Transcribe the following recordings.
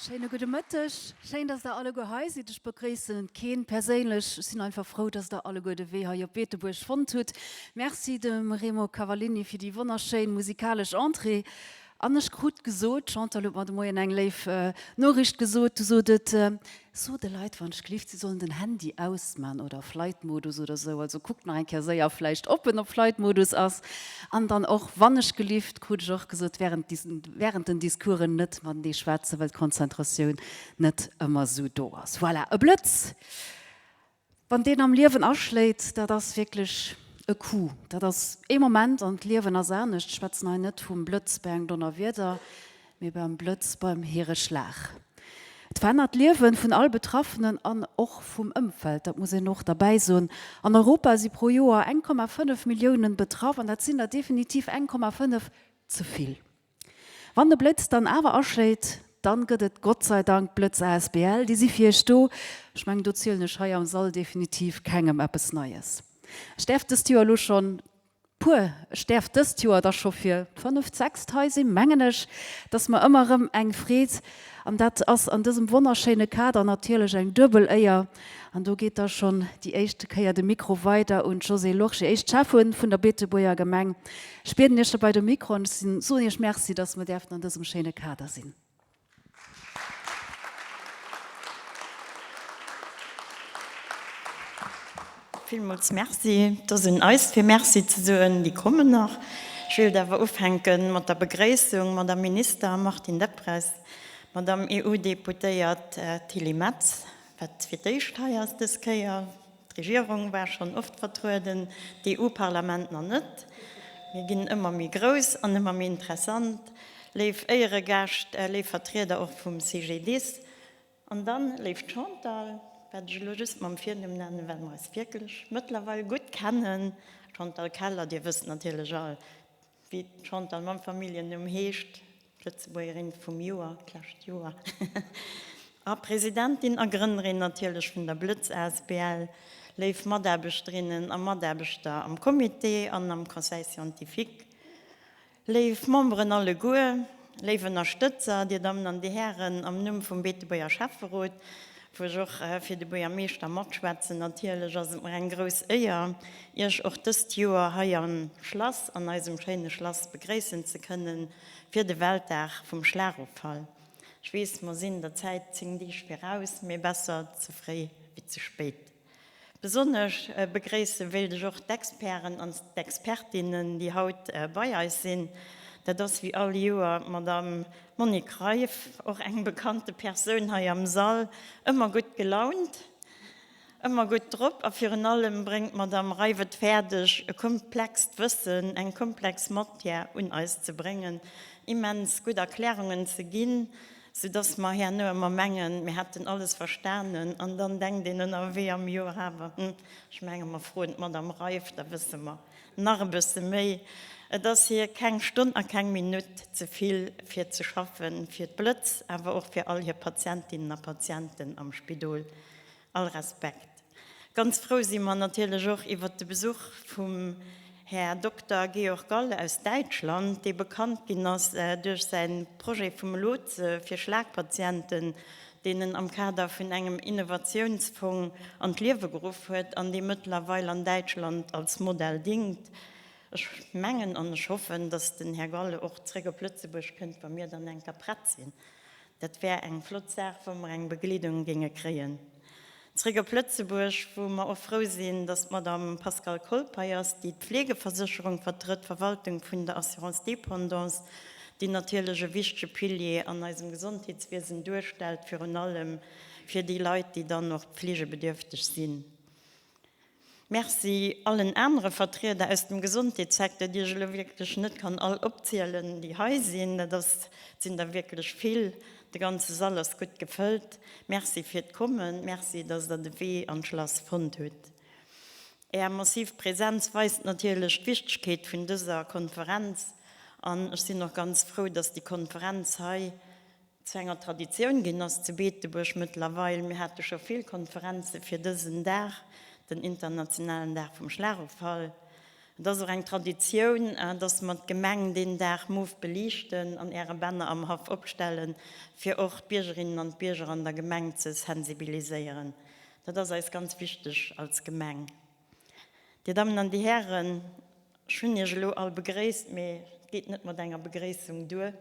Schéine gudde Mëtteg. Schéin, dass der alleguer hei sidd. Ech begréissen keen perséinlech. Ech sinn einfach frou, dass der alleguer de Wee hei op Beetebuerg fonnt hutt. Merci dem Remo Cavallini fir déi wonnerschéin musikalesch Entrée. An ech krut gesot, d'Chantal huet mer de Moien eng léif Noriicht gesot, du sot et, So de Leit wann ech gelift, si sollen den Handy ausman oder Flightmodus oder sou. Also kuckt nach eng Kéier séier vläicht ob en op Flightmodus ass. An dann och wann ech gelift, krut ech och gesot, während während den Discoursen net matenee schwätzen, well d'Konzentratioun net ëmmer sou do ass. Voilà, e Blëtz! Wann deen am Liewen aschléit, dat ass wierklech e Coup. Dat ass ee Moment an d'Liewen ass anescht. Ech schwätzen hei net vum Blëtz bei engem Donnerwieder, mee beim Blëtz beim Hiereschlag. Et verännert d'Liewe vun all Betraffenen an och vum Ëmfeld, dat muss een och derbäi soen. An Europa si pro Joer 1,5 Milliounen betraff an dat sinn der definitiv 1,5 ze vill. Wann de Blëtz dann awer aschléit, dann gëtt et Gott sei Dank d'Blëtz asbl, déi si fir iech do. Ech mengen, do zielen ech hei am Sall definitiv kengem eppes Neies. Ech däerf dëst Joer elo schonn puer, ech däerf dëst Joer da scho fir d'fënneft, sechst hei sinn, mengen ech. Et ass mer ëmmer erëm eng Freed an dat ass an dësem wonnerschéine Kader natierlech eng duebel Éier. An do geet da schonn déi éischte Kéier de Mikro weider un d'Josée Lorsché, éischt Schäffen vun der Beetebuerger Gemeng. Ech bieden Iech da bei de Mikro an ech sinn, soen Iech Merci, dass mer däerfen an dësem schéine Kader sinn. Villmools Merci. Et ass un eis fir Merci ze soen, déi kommen nach. Ech wéilt awer ufänke mat der Begréissung, Madame Minister Martine Deprez, Madame EU-Deputéiert Tilly Metz, wat fir d'éischt hei ass dës Kéier. D'Regierung war schonn oft vertrueden, d'EU-Parlament nach net. Mir ginn ëmmer méi grouss an ëmmer méi interessant. Léif Éieregäscht, léif Vertrieder och vum CGDIS an dann, léift Chantal, wat ech elo just mam Virnumm nennen, well mer eis wierklech mëttlerweil gutt kennen, Chantal Keller, Dir wësst natierlech all, Wéi d'Chantal mam Familljennumm heescht, d'Lëtzebuergerin vum Joer d'lescht Joer a Presidentin a Grënnerin natierlech vun der Blëtz asbl, léif Mataarbechterinnen a Mataarbechter am Comité an am Conseil scientifique, léif Memberen alleguer, Léif Ënnerstëtzer, Dir Dammen an Dir Hären, am Numm vum Beetebuerger Schäfferot, wou ech och fir de Buergermeeschter matschwätzen, natierlech, ass et mer eng grouss Éier, Iech och dëst Joer hei am Schlass, an eisem schéine Schlass, begréissen ze kënnen fir de Weltdag vum Schlaguffall. Ech weess, mer sinn der Zäit 10 Deeg viraus, mee besser ze fréi wéi ze spéit. Besonnesch begréisse wéilt ech och d'Experten an d'Expertinnen, déi haut bei eis sinn. Dat ass wéi all Joer d'Madame Monique Reiff, och eng bekannte Persoun hei am Sall, ëmmer gutt gelaunt, ëmmer gutt drop a virun allem bréngt d'Madame Reiff et fäerdeg, e komplext Wëssen, eng komplex Matière un eis ze bréngen, immens gutt Erklärungen ze ginn, Sou dass mer herno ëmmer mengen, mir hätten alles verstanen, an dann denkt een ënnerwee am Joer awer, Hm, ech menge mer froen d'Madame Reiff, da wësse mer nach e bësse méi. Et ass hir keng Stonn a keng Minutt ze vill fir ze schaffen, fir d'Blëtz, awer och fir all hir Patientinnen a Patienten am Spidol. All Respekt. Ganz frou si mer natierlech och iwwert de Besuch vum Här Dokter Georg Galle aus Däitschland, dee bekannt ginn ass duerch säi Projet vum Lotse fir Schlagpatienten, deen en am Kader vun engem Innovatiounsfong an d'Liewe geruff huet an dee mëttlerweil an Däitschland als Modell dingt. Ech mengen an ech hoffen, dass den Här Galle och zréck op Lëtzebuerg kënnt, wa mir dann enker prett sinn. Dat wär eng flott Saach, wa mer eng Begleedung géinge kréien. Zréck op Lëtzebuerg, wou mer och frou sinn, dass d'Madame Pascale Kolb hei ass, déi d'Fleegeversécherung vertrëtt, d'Verwaltung vun der Assurance dépendance, déi natierlech e wichtege Pilier an eisem Gesondheetswiesen duerstellt, virun allem fir déi Leit, déi dann och pflegebedürfteg sinn. Merci allen anere Vertrieder aus dem Gesondheetssecteur, déi ech elo wierklech net kann all opzielen, déi hei sinn. Dat ass, et sinn der wierklech vill. De ganze Sall ass gutt gefëllt. Merci fir d'Kommen. Merci, dass Der de Wee an d'Schlass fonnt hutt. Är massiv Präsenz weist natierlech d'Wichtegkeet vun dëser Konferenz an ech sinn och ganz frou, dass déi Konferenz hei zu enger Traditioun ginn ass zu Beetebuerg mëttlerweil. Mir hate scho vill Konferenze fir dësen Dag, den internationalen Dag vum Schlagoffall. Et ass och eng Traditioun, dass mer d'Gemeng deen Dag mof beliichten an Äre Banner am Haff opstellen, fir och d'Biergerinnen an d'Bierger an der Gemeng ze sensibiliséieren. Dat ass eis ganz wichteg als Gemeng. Dir Dammen an Dir Hären, ech hunn Iech elo all begréisst, mee et geet net mat enger Begréissung duer.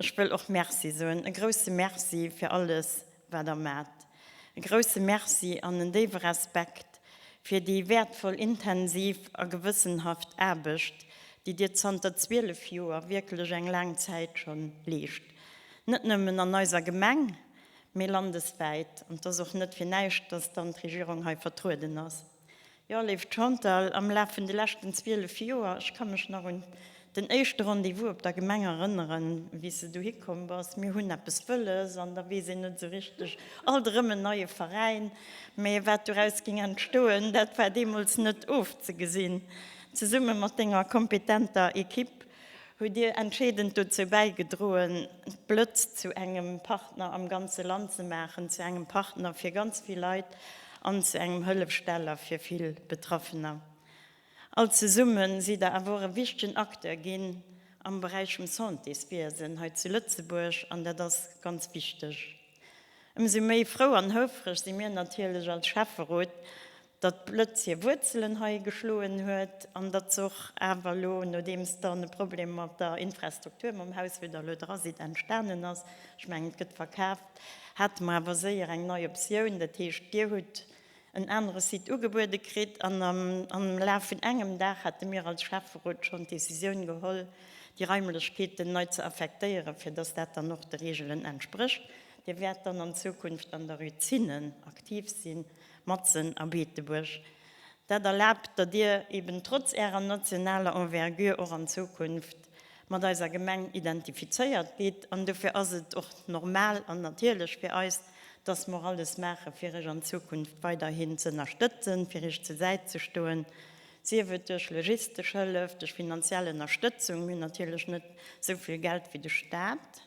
Ech wëll och Merci soen, e grouse Merci fir alles, wat Der maacht. E grouse Merci an en déiwe Respekt fir déi wäertvoll, intensiv a gewëssenhaft Aarbecht, déi Dir zanter 12 Joer, wierklech eng laang Zäit schonn, leescht. Net nëmmen an eiser Gemeng, mee landeswäit. An et ass och net fir näischt, dass dann d'Regierung hei vertrueden ass. Jo, léift Chantal, am Laf vun de leschten 12 Joer, ech ka mech nach un den éischte Rendez-vous op der Gemeng erënneren, wéi s de dohi komm bass, mir hunn eppes wëlles an da weess een net esou richteg, alt erëm en neie Veräin, mä wat doraus géing entstoen, dat war deemools net ofzegesinn. Zesumme mat denger kompetenter Equipe Hutt Dir entscheedend dozou bäigedroen, d'Blëtz zu engem Partner am ganze Land ze maachen, zu engem Partner fir ganz vill Leit an zu engem Hëllefsteller fir vill Betraffener. All zesumme sidd Der awer och e wichtegen Acteur ginn am Beräich vum Santéswiesen hei zu Lëtzebuerg, an dat ass ganz wichteg. Ëmsou méi frou an houfreg si mir natierlech als Schäfferot, datt d'Blëtz hir Wuerzelen hei geschloen huet an datt se och awer elo, nodeems dann e Problem mat der Infrastruktur, mam Haus, wou Der elo dra sidd, entstanen ass, ech mengen, et gëtt verkaaft, hate mer awer séier eng nei Optioun. Dat heescht, Dir hutt en anere Site ugebuede kritt an am Laf vun engem Dag hate mir als Schäfferot schonn d'Decisioun geholl, déi Raimlechkeeten nei ze affektéieren, fir datt dat dann och de Reegelen entsprécht. Dir wäert dann an Zukunft an der Rue Zinnen aktiv sinn. Matzen a Beetebuerg. Dat erlaabt, datt Dir eben trotz Ärer nationaler Envergure och an Zukunft mat eiser Gemeng identifizéiert gitt. An dofir ass et och normal an natierlech fir eis, datt mer och alles maache fir Iech an Zukunft weiderhin z'ënnerstëtzen, fir Iech zur Säit ze stoen, sief et duerch logistesch Hëllef, duerch finanziell Ënnerstëtzung. Mir hunn natierlech net esou vill Geld wéi de Staat.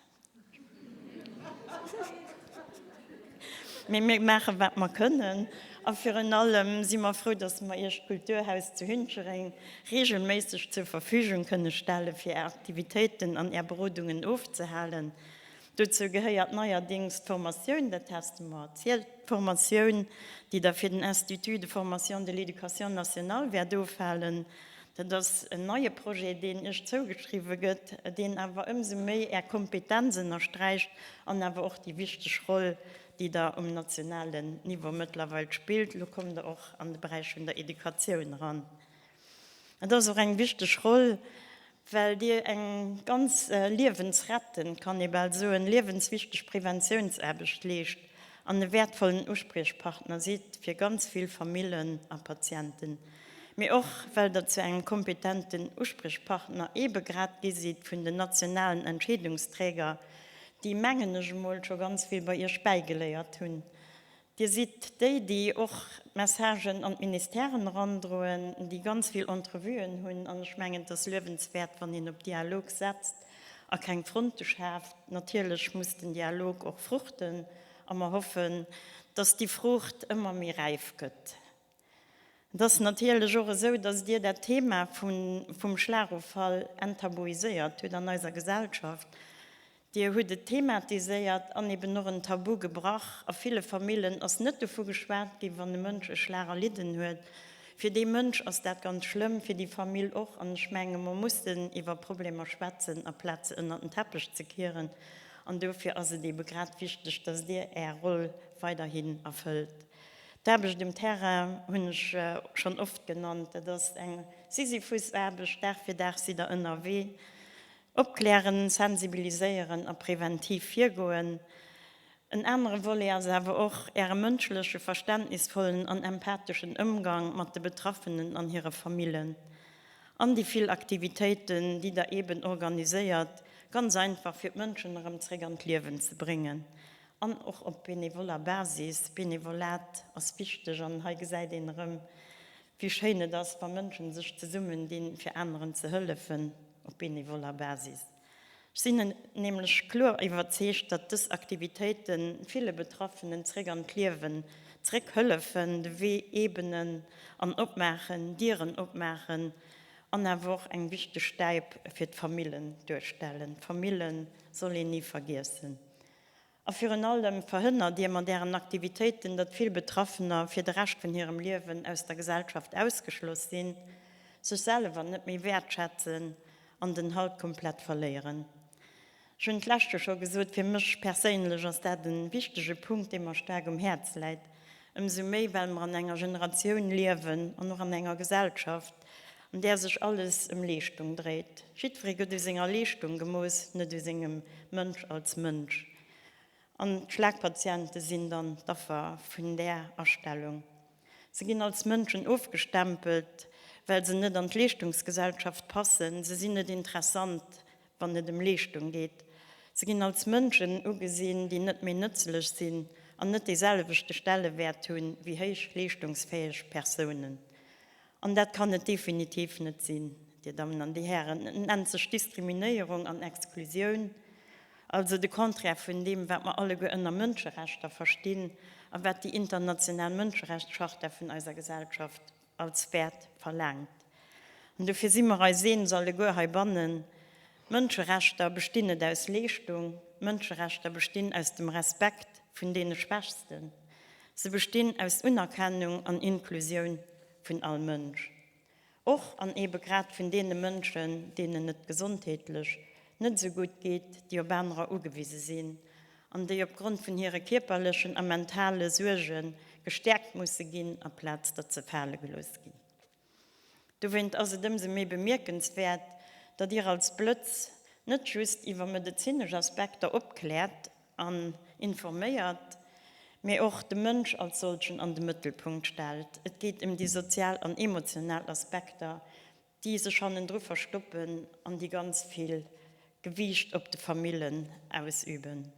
Mee mir maachen, wat mer kënnen. A virun allem si mer frou, dass mer Iech d'Kulturhaus zu Hünchereng reegelméisseg zur Verfügung kënne stellen, fir Är Aktivitéiten an Är Berodungen ofzehalen. Dozou gehéiert neierdéngs d'Formatioun, dat has de mer erzielt, d'Formatioun, déi da fir den Institut de formation de l'éducation nationale wäert ofhalen. Dat ass en neie Projet, deen Iech zougeschriwwe gëtt, deen awer ëmsou méi Är Kompetenz ënnersträicht an awer och déi wichteg Roll, déi Der um nationalen Niveau mëttlerweil spillt. Elo kommt Der och an de Beräich vun der Educatioun eran. Et ass och eng wichteg Roll, well Dir eng ganz liewensrettend, kann ee bal soen, liewenswichteg Preventiounsaarbecht leescht an e wäertvollen Uspriechpartner sidd fir ganz vill Famillen a Patienten, mee och well Der zu engem kompetenten Uspriechpartner eebe grad gi sidd vun den nationalen Entscheedungsträger, déi, mengen ech emol, scho ganz vill bei Iech bäigeléiert hunn. Dir sidd déi, déi och d'Messagen an d'Ministèren erandroen, déi ganz vill Entrevuen hunn. An ech mengen, et ass luewenswäert, wann een op Dialog setzt a keng Fronte schaaft. Natierlech muss den Dialog och fruchten a mer hoffen, dass déi Fruucht ëmmer méi räif gëtt. Et ass natierlech och esou, dass Dir dat Thema vum Schlagoffall enttabuiséiert hutt an eiser Gesellschaft. Dir hutt et thematiséiert an eben och en Tabu gebrach. A ville Famillen ass net dovu geschwat ginn, wann e Mënsch e Schlag erlidden huet. Fir dee Mënsch ass dat ganz schlëmm, fir déi Famill och. An ech menge mer mussen iwwer Problemer schwätzen, aplaz se ënnert den Teppech ze kieren. An dofir ass et ebe grad wichteg, dass Dir Är Roll weiderhin erfëllt. D'Aarbecht um Terrain hunn ech schonn oft genannt. Dat ass eng Sisyphusaarbecht, Dag fir Dag sidd Der ënnerwee. Opklären, sensibiliséieren a preventiv virgoen. En anere Volet ass awer och Äre mënschleche, verständnisvollen an empatheschen Ëmgang mat de Betraffenen an hire Famillen. An déi vill Aktivitéiten, déi Der eeben organiséiert, ganz einfach fir d'Mënschen erëm zréck an d'Liewen ze bréngen. An och op benevoller Basis. Benevolat ass wichteg an hei gesäit een erëm. Wéi schéin et ass, wa Mënschen sech zesummen dinn, fir aneren ze hëllefen, op benevoller Basis. Ech sinn nämlech kloer iwwerzeegt, datt dës Aktivitéite ville Betraffenen zréck an d'Liewen zréck hëllefen, de Wee ebenen an opmaachen, Dieren opmaachen an awer och eng wichteg Stäip fir d'Famillen duerstellen. D'Famille soll een ni vergiessen. A virun allem verhënnert Dir mat Ären Aktivitéiten, datt vill Betraffener fir de Rescht vun hirem Liewen aus der Gesellschaft ausgeschloss sinn, sech selwer net méi wäertschätzen an den Halt komplett verléieren. Ech hunn d'lescht Joer scho gesot, fir mech perséinlech ass dat e wichtege Punkt, dee mer staark um Häerz läit, ëmsou méi well mer an enger Generatioun liewen an och an enger Gesellschaft, an där sech alles ëm Leeschtung dréit. Jiddweree gëtt u senger Leeschtung gemooss, net u sengem Mënsch als Mënsch. An d'Schlagpatiente sinn dann d'Affer vun där Astellung. Se ginn als Mënschen ofgestempelt, well se net an d'Leeschtungsgesellschaft passen. Se sinn net interessant, wann et ëm Leeschtung geet. Se ginn als Mënschen ugesinn, déi net méi nëtzlech sinn an net dee selwechte Stellewäert hunn wéi héich leeschtungsfäeg Persounen. An dat kann et definitiv net sinn, Dir Dammen an Dir Hären. Et nennt sech Diskriminéierung an Exklusioun, also de Contraire vun deem, wat mer alleguer ënner Mënscherechter verstinn a wat déi international Mënscherechtscharta vun eiser Gesellschaft als Wäert verlaangt. An dofir si mer eis eens, alleguer heibannen, Mënscherechter bestinn net aus Leeschtung, Mënscherechter bestinn aus dem Respekt vun deene Schwächsten. Se bestinn aus Unerkennung an Inklusioun vun all Mënsch, och an eebe grad vun deene Mënschen, deenen et gesondheetlech net esou gutt geet, déi op anerer ugewise sinn an déi opgrond vun hire kierperlechen a mentale Suerge gestäerkt musse ginn, aplaz datt se fale gelooss ginn. Dowéint ass et ëmsou méi bemierkenswäert, datt Dir als Blëtz net just iwwer medezinesch Aspekter opkläert an informéiert, mee och de Mënsch als solchen an de Mëttelpunkt stellt. Et geet ëm déi sozial an emotional Aspekter, déi sech hannendru verstoppen an déi ganz vill Gewiicht op de Famillen ausüben.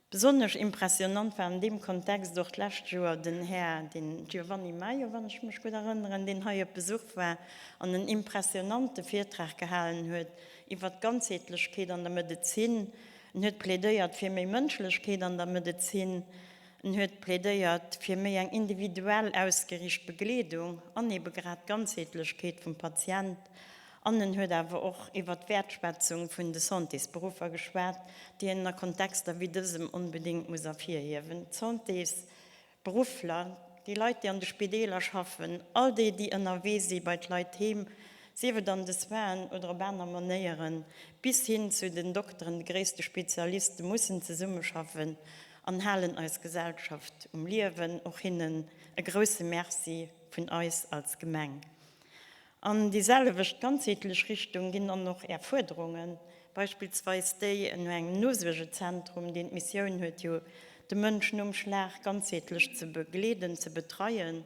Besonnesch impressionant war an deem Kontext och d'lescht Joer den Här, den Giovanni Maio, wann ech mech gutt erënneren, deen hei op Besuch war an en impressionante Virtrag gehalen huet iwwert d'Ganzheetlechkeet an der Medezin. En huet plädéiert fir méi Mënschlechkeet an der Medezin. En huet plädéiert fir méi eng individuell ausgeriicht Begleedung an ebe grad d'Ganzheetlechkeet vum Patient. An en huet awer och iwwer d'Wäertschätzung vun de Santésberuffer geschwat, déi een a Kontexter wéi dësem onbedéngt muss ervirhiewen. D'Santésberuffler, déi Leit, déi an de Spideeler schaffen, all déi, déi ënnerwee si bei d'Leit heem, sief et an de Soinen oder op aner Manéieren, bis hin zu den Dokteren, de gréisste Spezialisten, mussen zesummeschaffen an halen eis Gesellschaft um Liewen. Och hinnen e grouse Merci vun eis als Gemeng. An déi selwecht ganzheetlech Richtung ginn dann och Är Fuerderungen, beispillsweis déi no engem Nosuergezentrum, deen d'Missioun huet, jo de Mënsch nom Schlag ganzheetlech ze begleeden, ze betreien,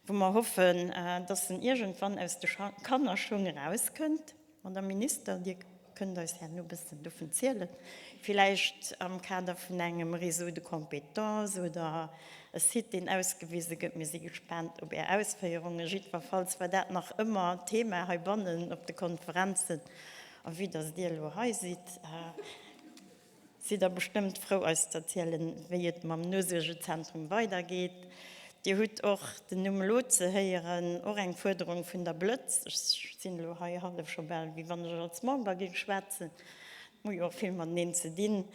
wou mer hoffen, dass en iergendwann aus de Kannerschung erauskënnt. Madame Minister, Dir kënnt eis herno e bëssen dovun zielen, villäicht am Kader vun engem Réseau de compétences oder e Site, deen ausgewise gëtt. Mir si gespaant op Är Ausféierungen. Jiddwerfalls war dat nach ëmmer Thema heibannen op de Konferenzen. A vue dass Dir elo hei sidd, Sidd der bestëmmt frou eis ze erzielen, wéi et mam Nosuergezentrum weidergeet. Dir hutt och den Numm Lotse héieren, och eng Fuerderung vun der Blëtz. Ech sinn elo hei hallef scho bal wéi wann ech als Member géing schwätzen. Mir hu jo och vill mateneen ze dinn.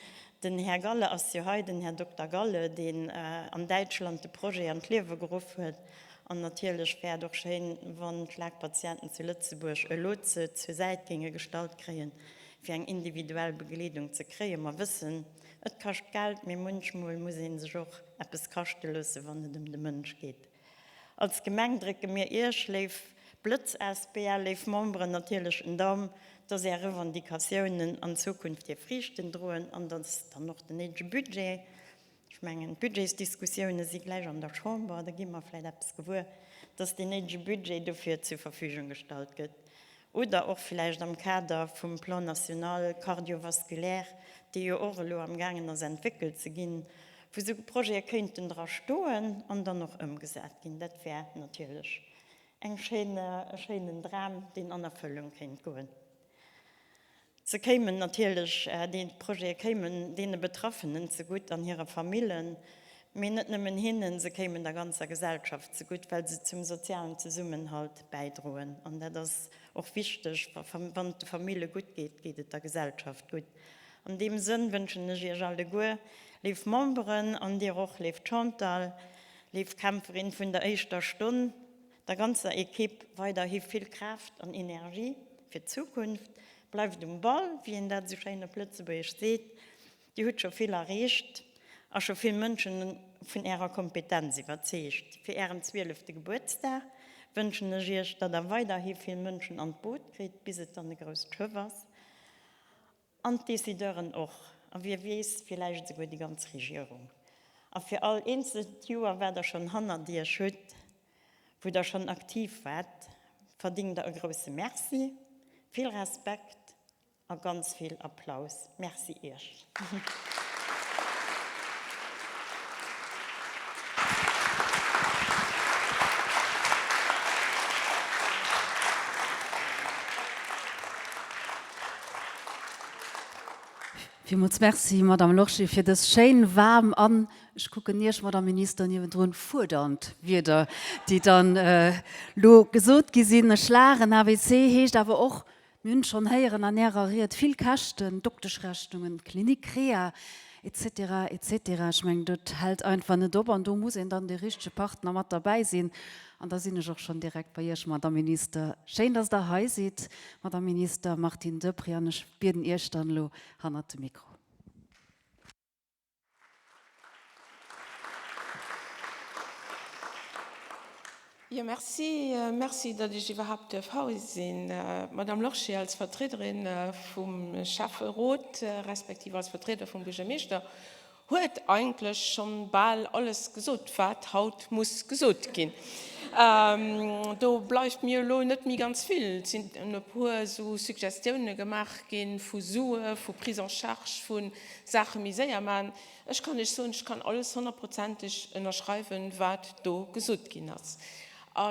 Den Här Galle ass jo hei, den Här Dokter Galle, deen an Däitschland de Projet an d'Liewe geruff huet. An natierlech wär et och schéin, wann d'Schlagpatienten zu Lëtzebuerg e Lotse zur Säit géinge gestallt kréien, fir eng individuell Begleedung ze kréien. Mer wëssen, et kascht Geld, mee munchmol muss ee sech och eppes kaschte loossen, wann et ëm de Mënsch geet. Als Gemeng drécke mir Iech, léif Blëtz asbl, léif Memberen, natierlech en Daum, dass Är Revendicatiounen an Zukunft hir Friichten droen an dass dann och den néidege Budget, Ech mengen, d'Budgetsdiskussioune si gläich an der Chamber, da gi mer vläicht eppes gewuer, dass deen néidege Budget dofir zur Verfügung gestallt gëtt. Oder och vläicht am Kader vum Plan national cardiovasculaire, dee jo och elo amgaangen ass entwéckelt ze ginn, wou esou Projete kéinten dra stoen an dann och ëmgesat ginn. Dat wär natierlech. Eng schéin, e schéinen Dram, deen an Erfëllung kéint goen. Se kéimen natierlech, déi Projete kéimen deene Betraffenen zegutt an hire Famillen, mee net nëmmen hinnen, se kéimen der ganzer Gesellschaft zegutt, well se zum sozialen Zesummenhalt bäidroen. An dat ass och wichteg, Wann et de Famille gutt geet, geet et der Gesellschaft gutt. An deem Sënn wënschen ech Iech alleguer, léif Memberen, an dir och, léif Chantal, léif Kämpferin vun der éischter Stonn, der ganzer Equipe weiderhi vill Kraaft an Energie fir d'Zukunft. Bleift um Ball, wéi een dat esou schéin op Lëtzebuergesch seet. Dir hutt scho vill erreecht a scho vill Mënschen vun Ärer Kompetenz iwwerzeegt. Fir Ären zwielefte Gebuertsdag wënschen ech Iech, datt Der weiderhi vill Mënschen an d'Boot kritt, bis et dann e grousst Schëff ass. An d'Decideuren och. A wie weess, villäicht esouguer déi ganz Regierung. A fir all eenzelt Joer, wat Der schonn hannert Iech hutt, wou Der schonn aktiv waart, verdingt Der e grousse Merci, vill Respekt a ganz vill Applaus. Merci Iech. Villmools Merci, Madame Lorsché, fir dës schéin, waarm an, ech kucken Iech, Madame Minister, niewendrun, fuerdernd Wierder, déi dann elo gesot gi sinn. E Schlag en AVC heescht awer och, Mir hunn et schonn héieren an Ärer Ried, vill Käschten, Dokteschrechnungen, Klinik, Reha, et cetera, et cetera. Ech mengen, dat hält einfach net op an do muss een dann dee richtege Partner mat derbäi sinn. An da sinn ech och schonn direkt bei Iech, Madamm Minister. Schéin, dass Der hei sidd, Madamm Minister Martine Deprez, an ech bieden Iech dann elo hannert de Mikro. Jo, merci. Merci, datt ech iwwerhaapt duerf hei sinn. D'Madame Lorsché als Vertriederin vum Schäfferot, respektiv als Vertrieder vum Buergermeeschter, huet eigentlech schonn bal alles gesot, wat haut muss gesot ginn. Do bleift mir elo net méi ganz vill. Et sinn e puer esou Suggestioune gemaach gi vu Sue, vu Prise en charge, vu Saache méi séier maachen. Ech kann Iech soen, ech kann alles honnertprozenteg ënnerschreiwen, wat do gesot ginn ass. A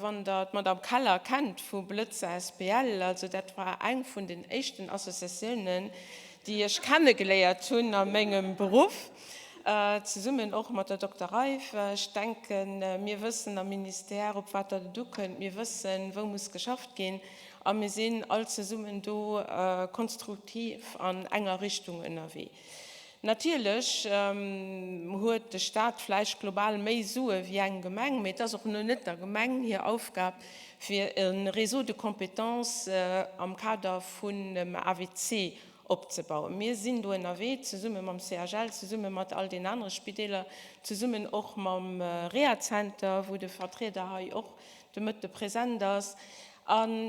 wann Der d'Madame Keller kennt vu Blëtz asbl, also dat war eng vun den éischten Associatiounen, déi ech kennegeléiert hunn a mengem Beruff, zesummen och mat der Dokter Reiff. Ech denken, mir wëssen am Ministère, op wat datt et ukënnt. Mir wëssen, wou muss geschafft ginn. A mir sinn all zesummen do konstruktiv an enger Richtung ënnerwee. Natierlech huet de Stat vläicht global méi Sue wéi eng Gemeng, mee et ass och elo net der Gemeng hir Aufgab, fir e Réseau de compétences am Kader vun AWC opzebauen. Mir sinn do ënnerwee, zesumme mam CHL, zesumme mat all den anere Spideeler, zesummen och mam Rehazenter, wou de Vertrieder hei och de Mëtte present ass. An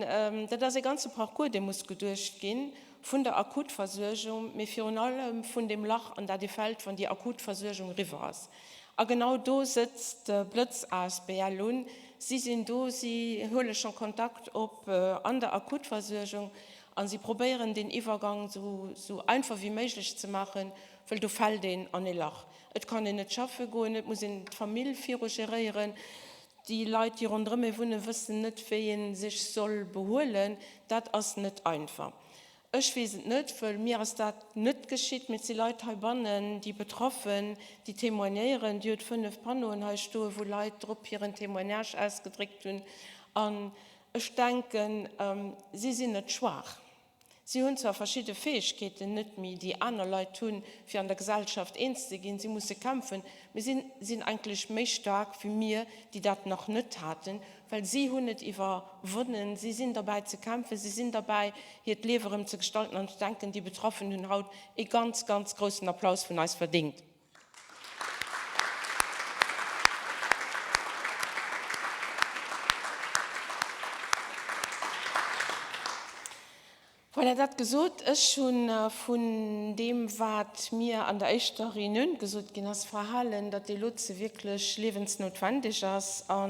dat ass e ganze Parcours, dee muss geduecht ginn, vun der Akutversuergung, mee virun allem vun deem Lach, an dat ee fält, wann déi Akutversuergung eriwwer ass. A genau do sëtzt d'Blëtz asbl un. Si sinn do, si huele scho Kontakt op an der Akutversuergung a si probéieren, deen Iwwergang esou einfach wéi méiglech ze maachen, well do fält een an ee Lach. Et kann een net schaffe goen, et muss een d'Famill viru geréieren. Déi Leit, déi ronderëm ee wunnen, wëssen net, wéi ee sech soll behuelen. Dat ass net einfach. Ech weess et net, wëll mir ass dat net geschitt, mee et si Leit heibannen, déi Betroffen, déi témoignéieren. Dir hutt 5 Panneauen hei stoen, wou Leit drop hiren Témoignage ausgedréckt hunn. An ech denken, si sinn net schwaach. Si hunn zwar verschidde Fäegkeeten net méi, déi aner Leit hunn, fir an der Gesellschaft eens ze ginn, si musse kämpfen, mee si sinn eigentlech méi staark wéi mir, déi dat nach net haten, well si hunn et iwwerwonnen, si sinn derbäi ze kämpfen, si sinn derbäi hiert Liewe erëm ze gestalten an ech denken, déi Betraffen hunn haut ee ganz, ganz groussen Applaus vun eis verdéngt. Voilà, dat gesot, ech hu vun deem, wat mir an der éischter Reunioun gesot ginn ass, verhalen, datt dee Lotse wierklech liewensnoutwendeg ass. A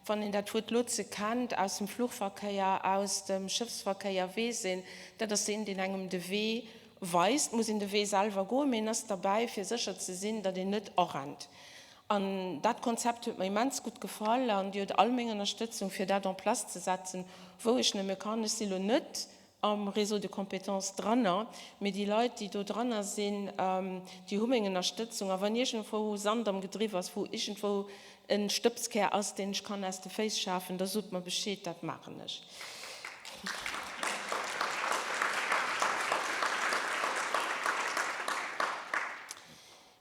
wann een dat Wuert Lotse kennt aus dem Fluchverkéier, aus dem Schëffsverkéier, weess een, dat ass deen, deen engem de Wee weist, muss een de Wee selwer goen, mee en ass derbäi, fir sécher ze sinn, datt een net arennt. An dat Konzept huet mer immens gutt gefall an Dir hutt all meng Ënnerstëtzung, fir dat en place ze setzen, wou ech nëmme kann. Ech si lo net am Réseau de compétences dranner, mee déi Leit, déi do dranner sinn, déi hu meng Ënnerstëtzung. A wann iergendwou Sand am Gedriff ass, wou iergendwou e Stëbskär ass, deen ech kann aus de Féiss schafen, da sot mer Bescheed, dat maachen ech.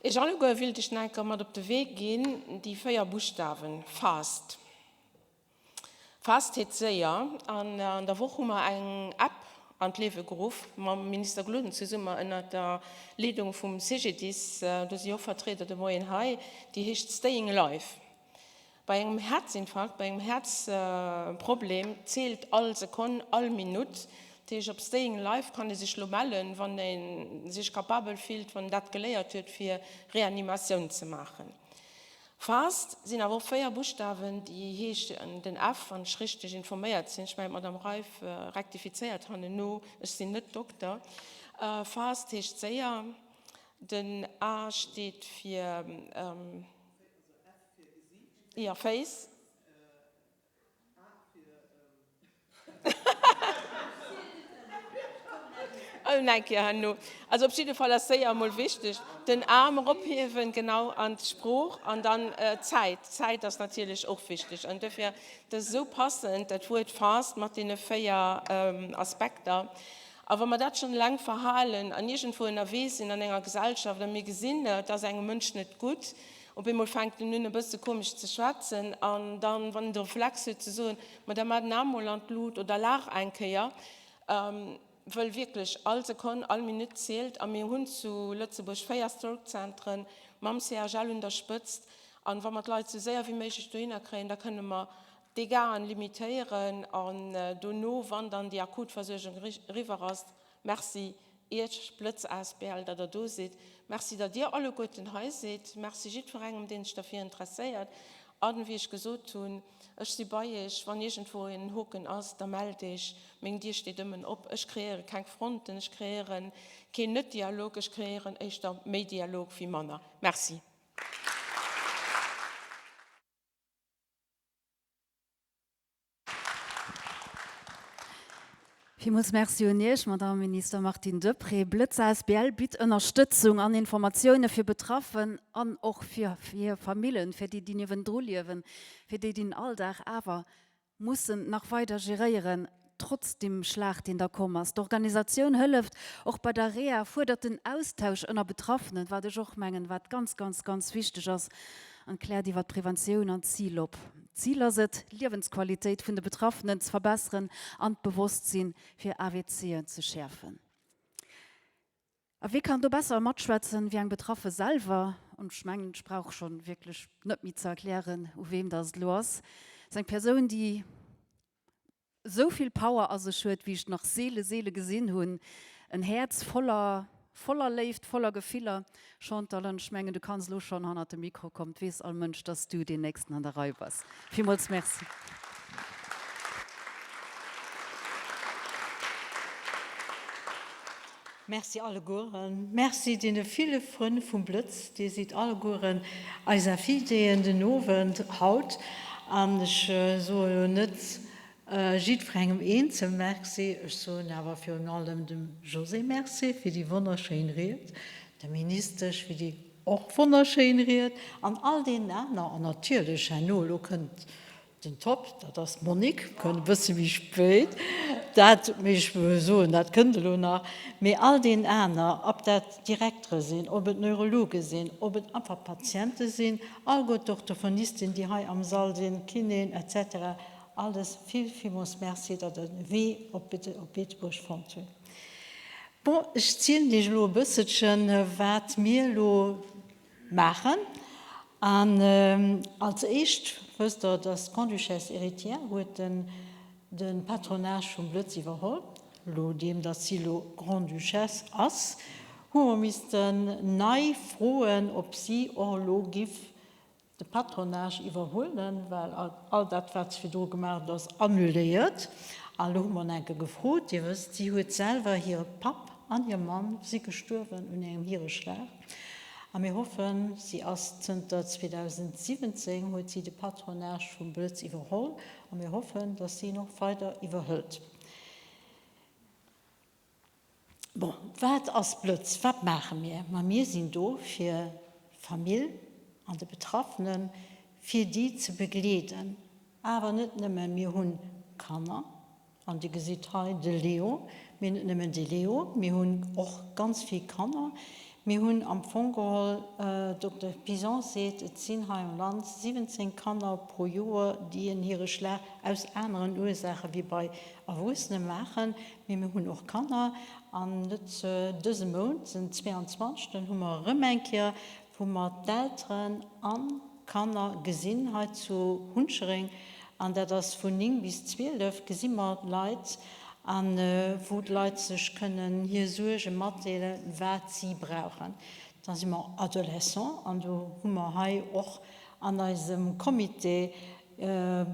Iech alleguer willt ech nach eng Kéier mat op de Wee ginn, déi 4 Buschtawen, fast. Fast heet séier. An an der Woch hu mer eng App an d'Liewe geruff, mam Minister Gloden zesummer, ënnert der Leedung vum CGDIS, do si jo och Vertrieder de Moien hei, déi heescht Staying Alive. Bei engem Häerzinfarkt, bei engem Häerzproblem zielt all Sekonn, all Minutt. Dat heescht, op Staying Alive kann ee sech lo mellen, wann ee sech capabel fillt, wann een dat geléiert huet, fir Reanimatioun ze maachen. Fast sinn awer och 4 Buschtawen, déi heeschen den F, wann ech richteg informéiert sinn, ech mengen d'Madame Reiff rektifizéiert hanneno, ech sinn net Dokter, Fast heescht séier, den A steet fir. Ja, Face. Oh, eng Kéier herno. Also op jidde Fall ass séier emol wichteg. Den Aarm erophiewen, genau, an d'Sprooch an dann d'Zäit. D'Zäit ass natierlech och wichteg. An dofir, dat ass esou passend, dat Wuert fast mat deene 4 Aspekter. A wa mer dat schonn eleng verhalen an iergendwou ënnerwee sinn an enger Gesellschaft a mir gesinn, et ass engem Mënsch net gutt, op eemol fänkt en un e bësse komesch ze schwätzen an dann, wann en de Reflex huet ze soen, ma da maach den Aarm mol an d'Lut oder laach eng Kéier, wëll wierklech all Sekonn, all Minutt zielt. A mir hunn zu Lëtzebuerg 4 Stroke-Zentren mam CHL un der Spëtzt an wa mer d'Leit esou séier wéi méiglech dohinner kréien, da kënne mer D'Dégâten limitéieren an dono, wann dann déi akut Versuergung eriwwer ass, Merci Iech, Blëtz asbl, datt Der do sidd. Merci, datt Dir alleguerten hei sidd. Merci jiddwerengem, deen sech derfir interesséiert. An, wéi ech gesot hunn, ech si bei Iech. Wann iergendwou en Hoken ass, da mellt Iech. Meng Dier steet ëmmen op. Ech kreéiere keng Fronten, ech kreéiere keen Net-Dialog, ech kreéieren éischter méi Dialog wéi manner. Merci. Villmools Merci un Iech, Madamm Minister Martine Deprez. Blëtz asbl bitt Ënnerstëtzung an Informatioune fir Betraffen an och fir hir Famillen, fir déi, déi niewendru liewen, fir déi, déi den Alldag awer mussen nach weider geréieren, trotz dem Schlag, deen da komm ass. D'Organisatioun hëlleft och bei der Reha, fuerdert den Austausch ënner Betraffenen, wat ech och mengen, wat ganz, ganz, ganz wichteg ass, an kläert iwwer d'Preventioun an d'Zil op. D'Zil ass et, d'Liewensqualitéit vun de Betraffenen ze verbesseren an d'Bewosstsinn fir AVCen ze schäerfen. A wie kann do besser matschwätzen, wéi eng Betraffe selwer? Und ech mengen, ech brauch schonn wierklech net méi ze erklären, u weem dass et elo ass. Et ass eng Persoun, déi esou vill Power a sech huet, wéi ech nach seele, seele gesinn hunn. En Häerz voller, voller Léift, voller Gefiller. Chantal, an ech mengen, du kanns elo schonn hannert de Mikro kommen, et weess all Mënsch, dass du deen Nächsten an der Rei bass. Villmools Merci. Merci allegueren. Merci deene ville Frënn vum Blëtz. Dir sidd allegueren eis Invitéen den Owend haut. An ech soe lo net jiddwerengem eenzel Merci, ech soen awer virun allem dem Josée Merci fir déi wonnerschéin Ried, der Ministesch fir déi och wonnerschéin Ried an all deenen aner. An natierlech herno, elo kënnt Den Top, dat ass d'Monique, kënnt e bësse méi spéit, dat, mee ech wëll soen, dat kënnt elo nach, mee all deen aner, ob dat Direktere sinn, ob et Neurologe sinn, ob et einfach Patiente sinn, alleguer d'Orthophonisten, déi hei am Sall sinn, Kinéen et cetera, alles vill, villmools Merci, datt Der de Wee op Beetebuerg fonnt hutt. Bon, ech zielen Iech elo e bësselchen, wat mir elo Maachen. An als éischt wësst Der, dass d'Grande-Duchesse héritière huet de Patronage vum Blëtz iwwerholl. Elo deem, dass si elo Grande-Duchesse ass, hu mer missten nei froen, ob si och elo giff de Patronage iwwerhuelen, well all dat, wat se virdru gemaach huet, ass annuléiert. An elo hu mer enke gefrot. Dir wësst, si huet selwer hire Papp an hir Mamm si gestuerwen un engem Hiereschlag. A mir hoffen, si ass zënter 2017 huet si de Patronage vum Blëtz iwwerholl, a mir hoffen, datt si en och weider iwwerhëlt. Bon, wat ass Blëtz? Wat maache mir? Ma mir sinn do fir d'Famill an de Betraffenen, fir déi ze begleeden. Awer net nëmmen, mir hunn Kanner, An Dir gesitt hei de Leo, mee net nëmmen de Leo, mir hunn och ganz vill Kanner. Mir hunn am Fong geholl, Dokter Pison seet, et sinn hei am Land 17 Kanner pro Joer, déi en hire Schlag aus aneren Ursaache wéi bei Erwuessene maachen. Mee mir hunn och Kanner. An net dëse Mount, den 22. hu mer erëm eng Kéier, wou mer d'Elteren an Kanner gesinn hei zu Hunchereng, an dat ass vun 9 bis 12, gesi mer d'Leit, a wou d'Leit sech kënnen hir Suerge matdeelen, wat si brauchen. Da si mer Adolescents, an do hu mer hei och an eisem Comité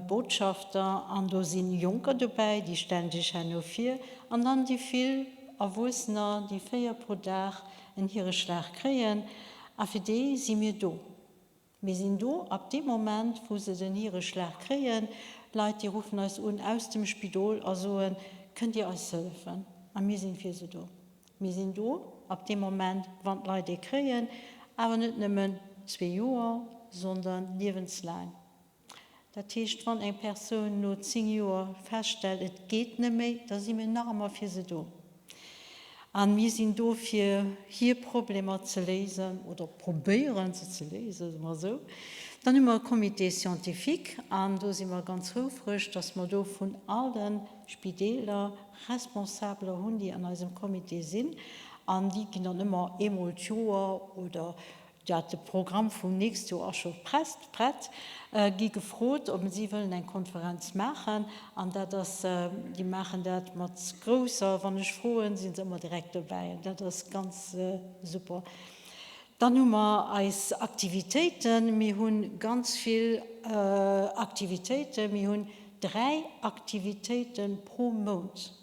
Botschafter, an do si Jonker dobäi, déi stellen sech herno vir, an dann déi vill Erwuessener, déi 4 pro Dag en Hireschlag kréien, a fir déi si mir do. Mir sinn do ab deem Moment, wou se den Hireschlag kréien. Leit, déi ruffen eis un aus dem Spidol a soen, Kënnt Dir eis hëllefen? A mir sinn fir se do. Mir sinn do ab deem Moment, wann d'Leit ee kréien, awer net nëmmen zwee Joer, sondern liewenslaang. Dat heescht, wann eng Persoun no 10 Joer feststellt, et geet net méi, da si mir nach ëmmer fir se do. A mir sinn do, fir hir Problemer ze léisen oder probéieren se ze léisen, soe mer esou. Dann hu mer e Comité scientifique an do si mer ganz houfreg, dass mer do vun alle Spideeler Responsabeler hunn, déi an eisem Comité sinn. An déi ginn dann ëmmer eemol d'Joer oder Dat de Programm vum nächste Joer ass scho prett, gi gefrot, ob si wëllen eng Konferenz maachen. An dat ass, déi maachen dat mat grousser, wann ech froen, si se ëmmer direkt dobäi. An dat ass ganz super. Dann hu mer eis Aktivitéiten. Mir hu ganz vill Aktivitéiten. Mir hunn 3 Aktivitéite pro Mount.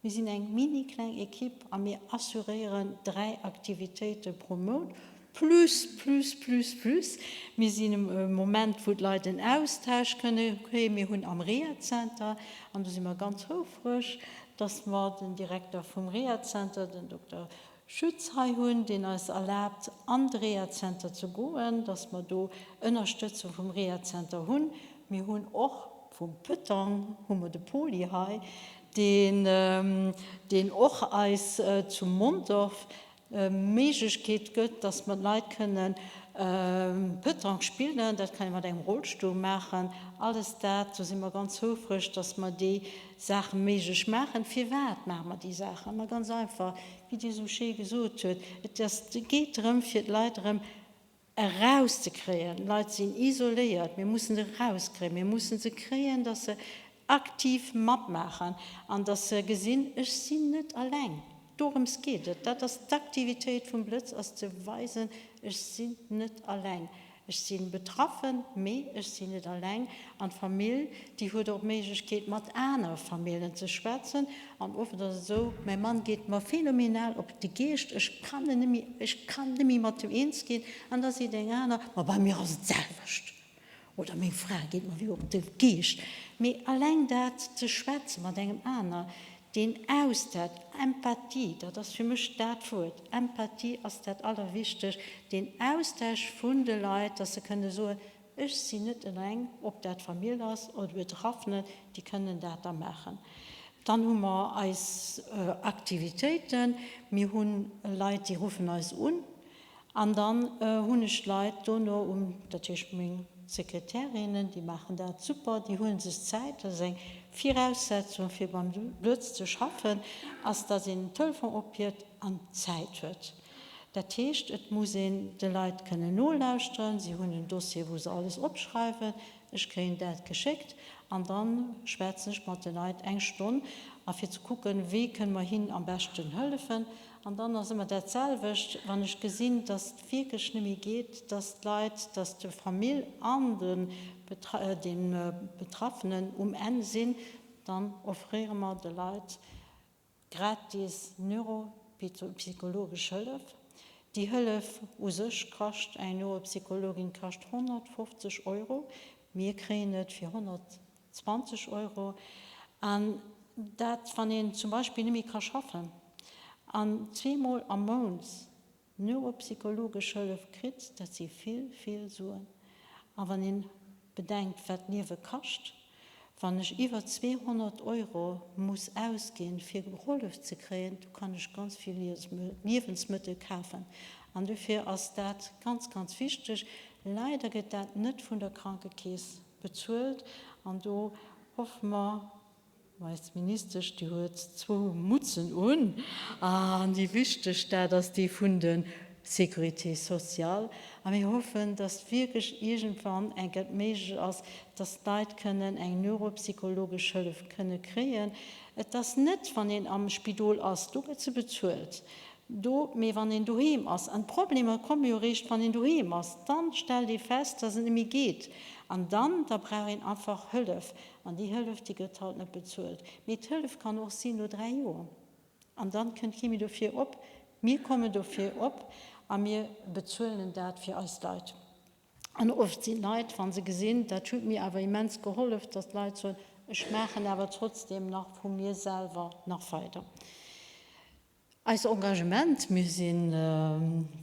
Mir sinn eng mini kleng Equipe a mir assuréieren 3 Aktivitéite pro Mount, plus, plus, plus, plus. Mir sinn e Moment, wou d'Leit en Austausch kënne kréien. Mir hunn am Rehazenter, an do si mer ganz houfreg, dass mer den Direkter vum Rehazenter, den Dokter Schütz hei hunn, deen eis erlaabt, an de Rehazenter ze goen, dass mer do Ënnerstëtzung vum Rehazenter hunn. Mir hunn och vum Petanque hu mer de Poli hei, deen, deen och eis zu Mondorf Méiglechkeet gëtt, dass mer d'Leit kënnen Petanque spillen. Dat kann ee mat engem Rollstull maachen. Alles dat, do si mer ganz houfreg, dass mer déi Saache méiglech maachen. Firwat maache mer déi Saachen? Ma ganz einfach, wéi Dir esou schéi gesot huet, et ass, geet drëm, fir d'Leit erëm erauszekréien. D'Leit sinn isoléiert, mir mussen se erauskréien. Mir mussen se kréien, dass se aktiv matmaachen an dass se gesinn, ech sinn net alleng. Dorëms geet et. Dat ass d'Aktivitéit vum Blëtz, ass ze weisen, ech sinn net alleng. Ech si betraffen, mee ech sinn net alleng. An d'Famill, déi huet och d'Méiglechkeet, mat anere Famillen ze schwätzen. An oft ass et esou, Mäi Mann geet mer phänomenal op de Geescht, ech kann en net méi, ech kann net méi mat him eens ginn. An da seet eng aner, Ma bei mir ass et d'selwecht. Oder meng Fra geet mer wéi op de Geescht. Mee alleng dat ze schwätze mat engem aner, deen Austausch, Empathie, dat ass fir mech dat Wuert, Empathie ass dat Allerwichtegst, deen Austausch vun de Leit, dass se kënne soen, ech sinn net eleng, ob dat Famill ass oder Betraffene, déi kënnen dat da maachen. Dann hu mer eis Aktivitéiten, mir hu Leit, déi ruffen eis un, An dann hunn ech d'Leit dono um, dat heescht meng Sekretärinnen, déi maachen dat super, déi huele sech Zäit, dat ass eng Viraussetzung fir beim Blëtz ze schaffen, ass datt een den Telefon ophieft an Zäit huet. Dat heescht, et muss een de Leit kënnen nolauschteren, si hunn en Dossier wou se alles opschreiwen, ech kréien dat geschéckt an da schwätzen ech mat de Leit eng Stonn a fir ze kucken, wéi kënne mer hinnen am beschten hëllefen. An dann ass ëmmer dat selwecht, wann ech gesinn, dass et wierklech net méi geet, dass d'Leit, dass d'Famill an de Betraffenen um Enn sinn, dann offréiere mer de Leit gratis neuropsychologesch Hëllef. Déi Hëllef u sech kascht, eng Neuropsychologin kascht 150 Euro, mir kréien et fir 120 Euro. An dat, wann een zum Beispill net méi ka schaffen an zweemol am Mount neuropsychologesch Hëllef kritt, dat si vill, vill Suen. A wann een bedenkt, wat d'Liewe kascht, wann ech iwwer 200 Euro muss ausginn, fir gehollef ze kréien, do kann ech ganz vill Liewensmëttel kafen. An dofir ass dat ganz, ganz wichteg. Leider gëtt dat net vun der Krankekeess bezuelt. An do hoffe mer, Eis Ministesch, déi huet zwou Mutzen un, an déi wichteg, dat ass déi vun de Sécurité sociale. A mir hoffen, dass wierklech iergendwann eng Kéier et méiglech ass, dass d'Leit kënnen eng neuropsychologesch Hëllef kënne kréien. Et ass net, wann een am Spidol ass, do gëtt se bezuelt, do, mee wann een doheem ass. An d'Problemer komme jo eréischt, wann een doheem ass. Dann stellt ee fest, dass et net méi geet. An dann, da brauch een einfach Hëllef. An déi Hëllef, déi gëtt halt net bezuelt. Mee d'Hëllef kann och sinn no 3 Joer. An dann kënnt kee méi dofir op. Mir kommen dofir op a mir bezuelen dat fir eis Leit. An oft sinn d'Leit, wa se gesinn, dat huet mir awer immens gehollef, datt d'Leit soen, ech maachen awer trotzdem nach vu mir selwer nach weider. Eis Engagement, Mir sinn,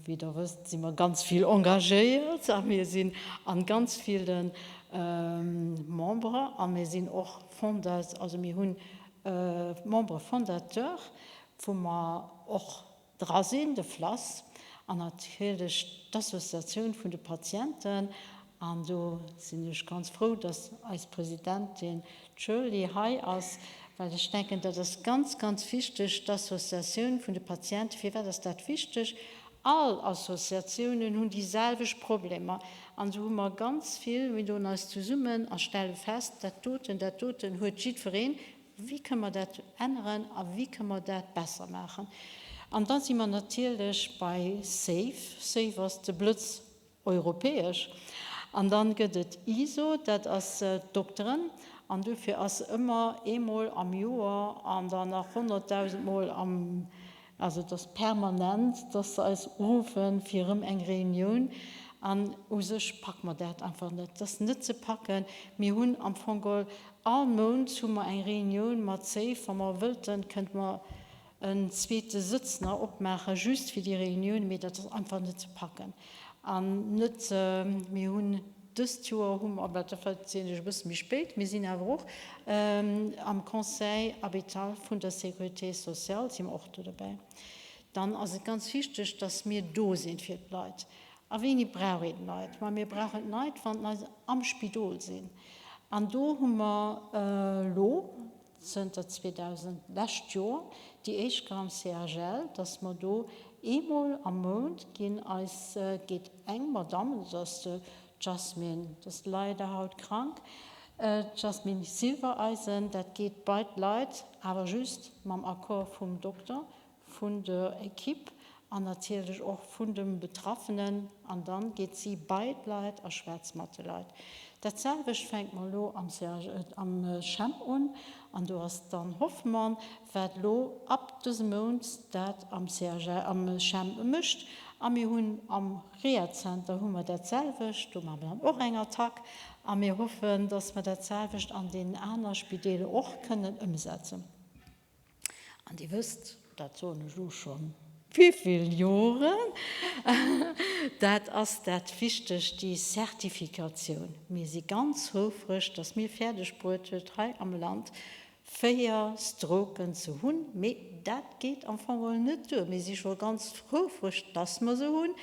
wéi Der wësst, si mer ganz vill engagéiert a mir sinn a ganz ville Membere a mir sinn och Fondat, also mir hunn Membre fondateur, wou mer och dra sinn, de FLASS an natierlech d'Associatioun vun de Patienten. An do sinn ech ganz frou, dass eis Presidentin, d'Shirley, hei ass, well ech denken, dat ass ganz, ganz wichteg, d'Associatioun vun de Patienten. Firwat ass dat wichteg? All Associatiounen hunn déi selwecht Problemer. An esou hu mer ganz vill, mir doen eis zesummen a stelle fest, dat doten, dat doten huet jiddwereen. Wéi kënne mer dat änneren a wéi kënne mer dat besser maachen? An da si mer natierlech bei SAFE. SAFE ass de Blëtz Europäesch. An dann gëtt et ISO, dat ass d'Dokteren. An dofir ass ëmmer eemol am Joer an dann nach 100.000 Mol am, also et ass permanent, dass se eis ruffen fir erëm eng Reunioun. An u sech packe mer dat einfach net. Et ass net ze packen. Mir hunn am Fong geholl all Mount hu mer eng Reunioun mat SAFE. Wa mer wëllten, kënnte mer en zweete Sëtz nach opmaachen, just fir déi Reunioun, mee dat ass einfach net ze packen an net, mir hunn dëst Joer hu mer, dat verzielen ech e bësse méi spéit, mir sinn awer och am Conseil arbitral vun der Sécurité sociale si mer och do dobäi. Dann ass et ganz wichteg, dass mir do sinn fir d'Leit. A wéini brauch een d'Leit? Ma mir brauchen d'Leit, wann d'Leit am Spidol sinn. An do hu mer elo zënter 2000, lescht Joer, déi éischt Gramm CHL, dass mer do eemol am Mount ginn eis, geet eng Madame, dat ass de Jasmine, dat ass leider haut krank, d'Jasmine Silbereisen, dat geet bei d'Leit, awer just mam Accord vum Dokter, vun der Equipe an natierlech och vun dem Betraffenen, an dann geet si bei d'Leit a schwätzt mat de Leit. Dat selwecht fänkt mer elo am CHL, am CHEM un, an do ass d'Anne Hoffmann, wat elo ab dësem Mount dat am CHL, am CHEM mécht. A mir hunn am Rehazenter hu mer dat selwecht, do maache mer dann och eng Attack, a mir hoffen, dass mer dat selwecht an deenen aner Spideeler och kënnen ëmsetzen. An Dir wësst, dat soen ech elo scho wivill Joren, dat ass dat Wichtegt, déi Zertifikatioun. Mir si ganz houfreg, dass mir fäerdeg bruet huet, hei am Land 4 Stroken ze hunn. Mee dat geet am Fong geholl net duer. Mir si scho ganz houfreg, dass mer se hunn,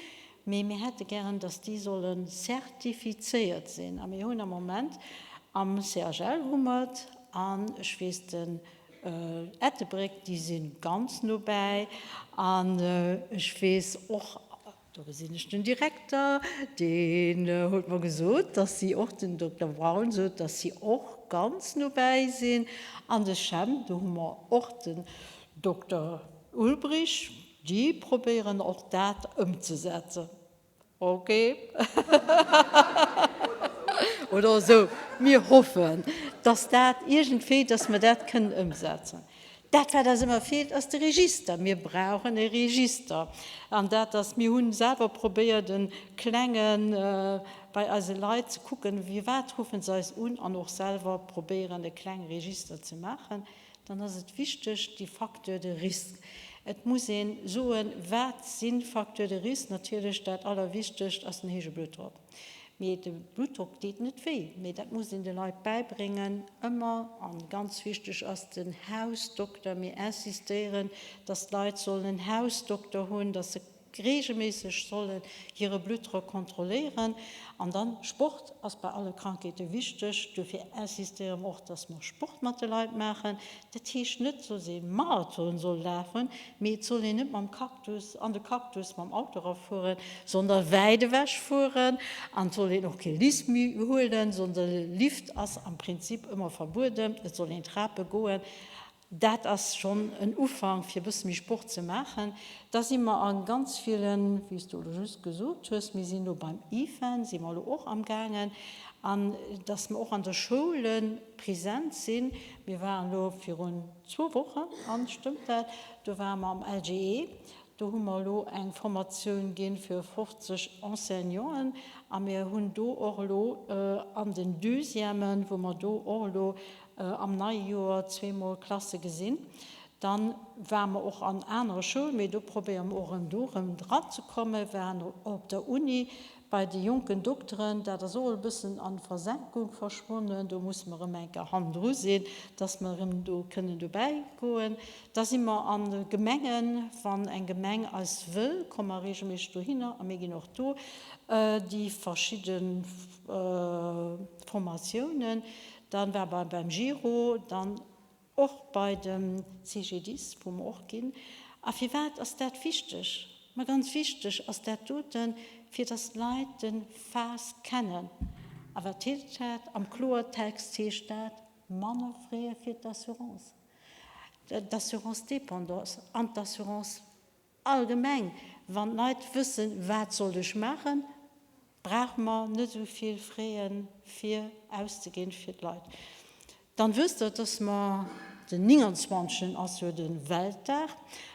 mee mir hätte gären, dass déi solle zertifizéiert sinn. A mir hunn am Moment am CHL hu mer et, an ech weess, de Ettelbréck, déi si ganz no bäi. An ech weess och, do gesinn ech den Direkter, deen huet mer gesot, dass si och, den Dokter Braun sot, dass si och ganz no bäi sinn. An de CHEM, do hu mer och den Dokter Ulbrich, déi probéieren och dat ëmzesetzen. Ok. Oder esou. Mir hoffen, dass dat iergendwéi, dass mer dat kënnen ëmsetzen. Dat, wat eis ëmmer feelt, ass de Register. Mir brauchen e Register. An dat ass, mir hu selwer probéiert, e klenge bei eise Leit ze kucken, firwat ruffen se eis un, an och selwer probéieren, e kleng Register ze maachen. Dann ass et wichteg, déi Facteurs de risque. Et muss ee soen, wat si Facteurs de risque? Natierlech dat Allerwichtegst ass den héije Bluttdrock. Mee de Bluttdrock deet net wéi, mee dat muss een de Leit bäibréngen ëmmer. An ganz wichteg ass den Hausdokter. Mir insistéieren, dass d'Leit sollen en Hausdokter hunn, dass se reegelméisseg sollen hire Bluttdrock kontrolléieren. An dann, Sport ass bei alle Krankheete wichteg. Dofir insistéiere mer och, dass mer Sport mat de Leit maachen. Dat heescht net, dass ee Marathon soll lafen, mee et soll een net mam Cactus an de Cactus mam Auto erafueren, sonder wäit ewech fueren. An et soll een och kee Lift méi huelen, sonder Lift ass am Prinzip ëmmer verbueden, et soll een Trape goen. Dat ass schonn en Ufank, fir e bësse méi Sport ze maachen. Da si mer a ganz villen, wéi s du elo just gesot hues, mir sinn elo beim IFEN, si mer elo och amgaangen, an dass mer och an de Schoule present sinn. Mir waren elo virun zwou Wochen, Anne, stëmmt dat, do ware mer am LGE, do hu mer elo eng Formatioun ginn fir 50 Enseignanten a mir hunn do och elo an den Deuxièmen, wou mer do och elo am neie Joer zweemol Klasse gesinn. Dann ware mer och an anere Schoul, mee do probéiere mer och erëm do erëm dranzekommen, waren op der Uni bei de jonken Dokteren, dat ass och e bëssen an Versenkung verschwonnen, do musse mer erëm eng Kéier hannendru sinn, dass mer erëm do kënnen dobäi goen. Da si mer an de Gemengen, wann eng Gemeng eis wëll, komme mer regelméisseg dohinner a mir ginn och do déi verschidde Formatiounen. Dann war mer beim Giro, dann och bei dem CGDIS, wou mer och ginn. A firwat ass dat wichteg? Ma ganz wichteg ass dat doten, fir dass d'Leit de FAS kennen. A wat heescht dat? Am Kloertext heescht dat, manner Frais fir d'Assurance, d'Assurance dépendance an d'Assurance Allgemeng, wann d'Leit wëssen, wat soll ech maachen, brauche mer net esou vill Fräen fir auszeginn fir d'Leit. Dann wësst Der, dass mer den 29. ass jo de Weltdag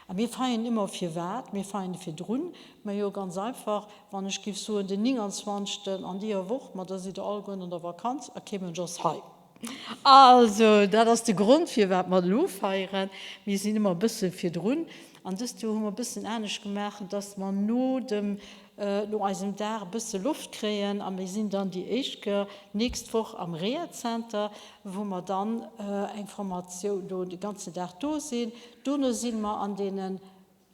a mir feiern ëmmer firwat? Mir feiern virdrun, majo ganz einfach, wann ech géif soen den 29. an deeër Woch, ma da sidd Der allegueren an der Vakanz a kee Mënsch ass hei. Also, dat ass de Grond, firwat mer elo feieren. Mir sinn ëmmer e bësse virdrun. An dëst Joer hu mer e bëssen anescht gemaach, dass mer no dem, no eisem Dag e bësse Loft kréien. A mir sinn dann déi éischt Kéier d'nächst Woch am Rehazenter, wou mer dann eng Formatioun do de ganzen Dag do sinn. Dono si mer an deene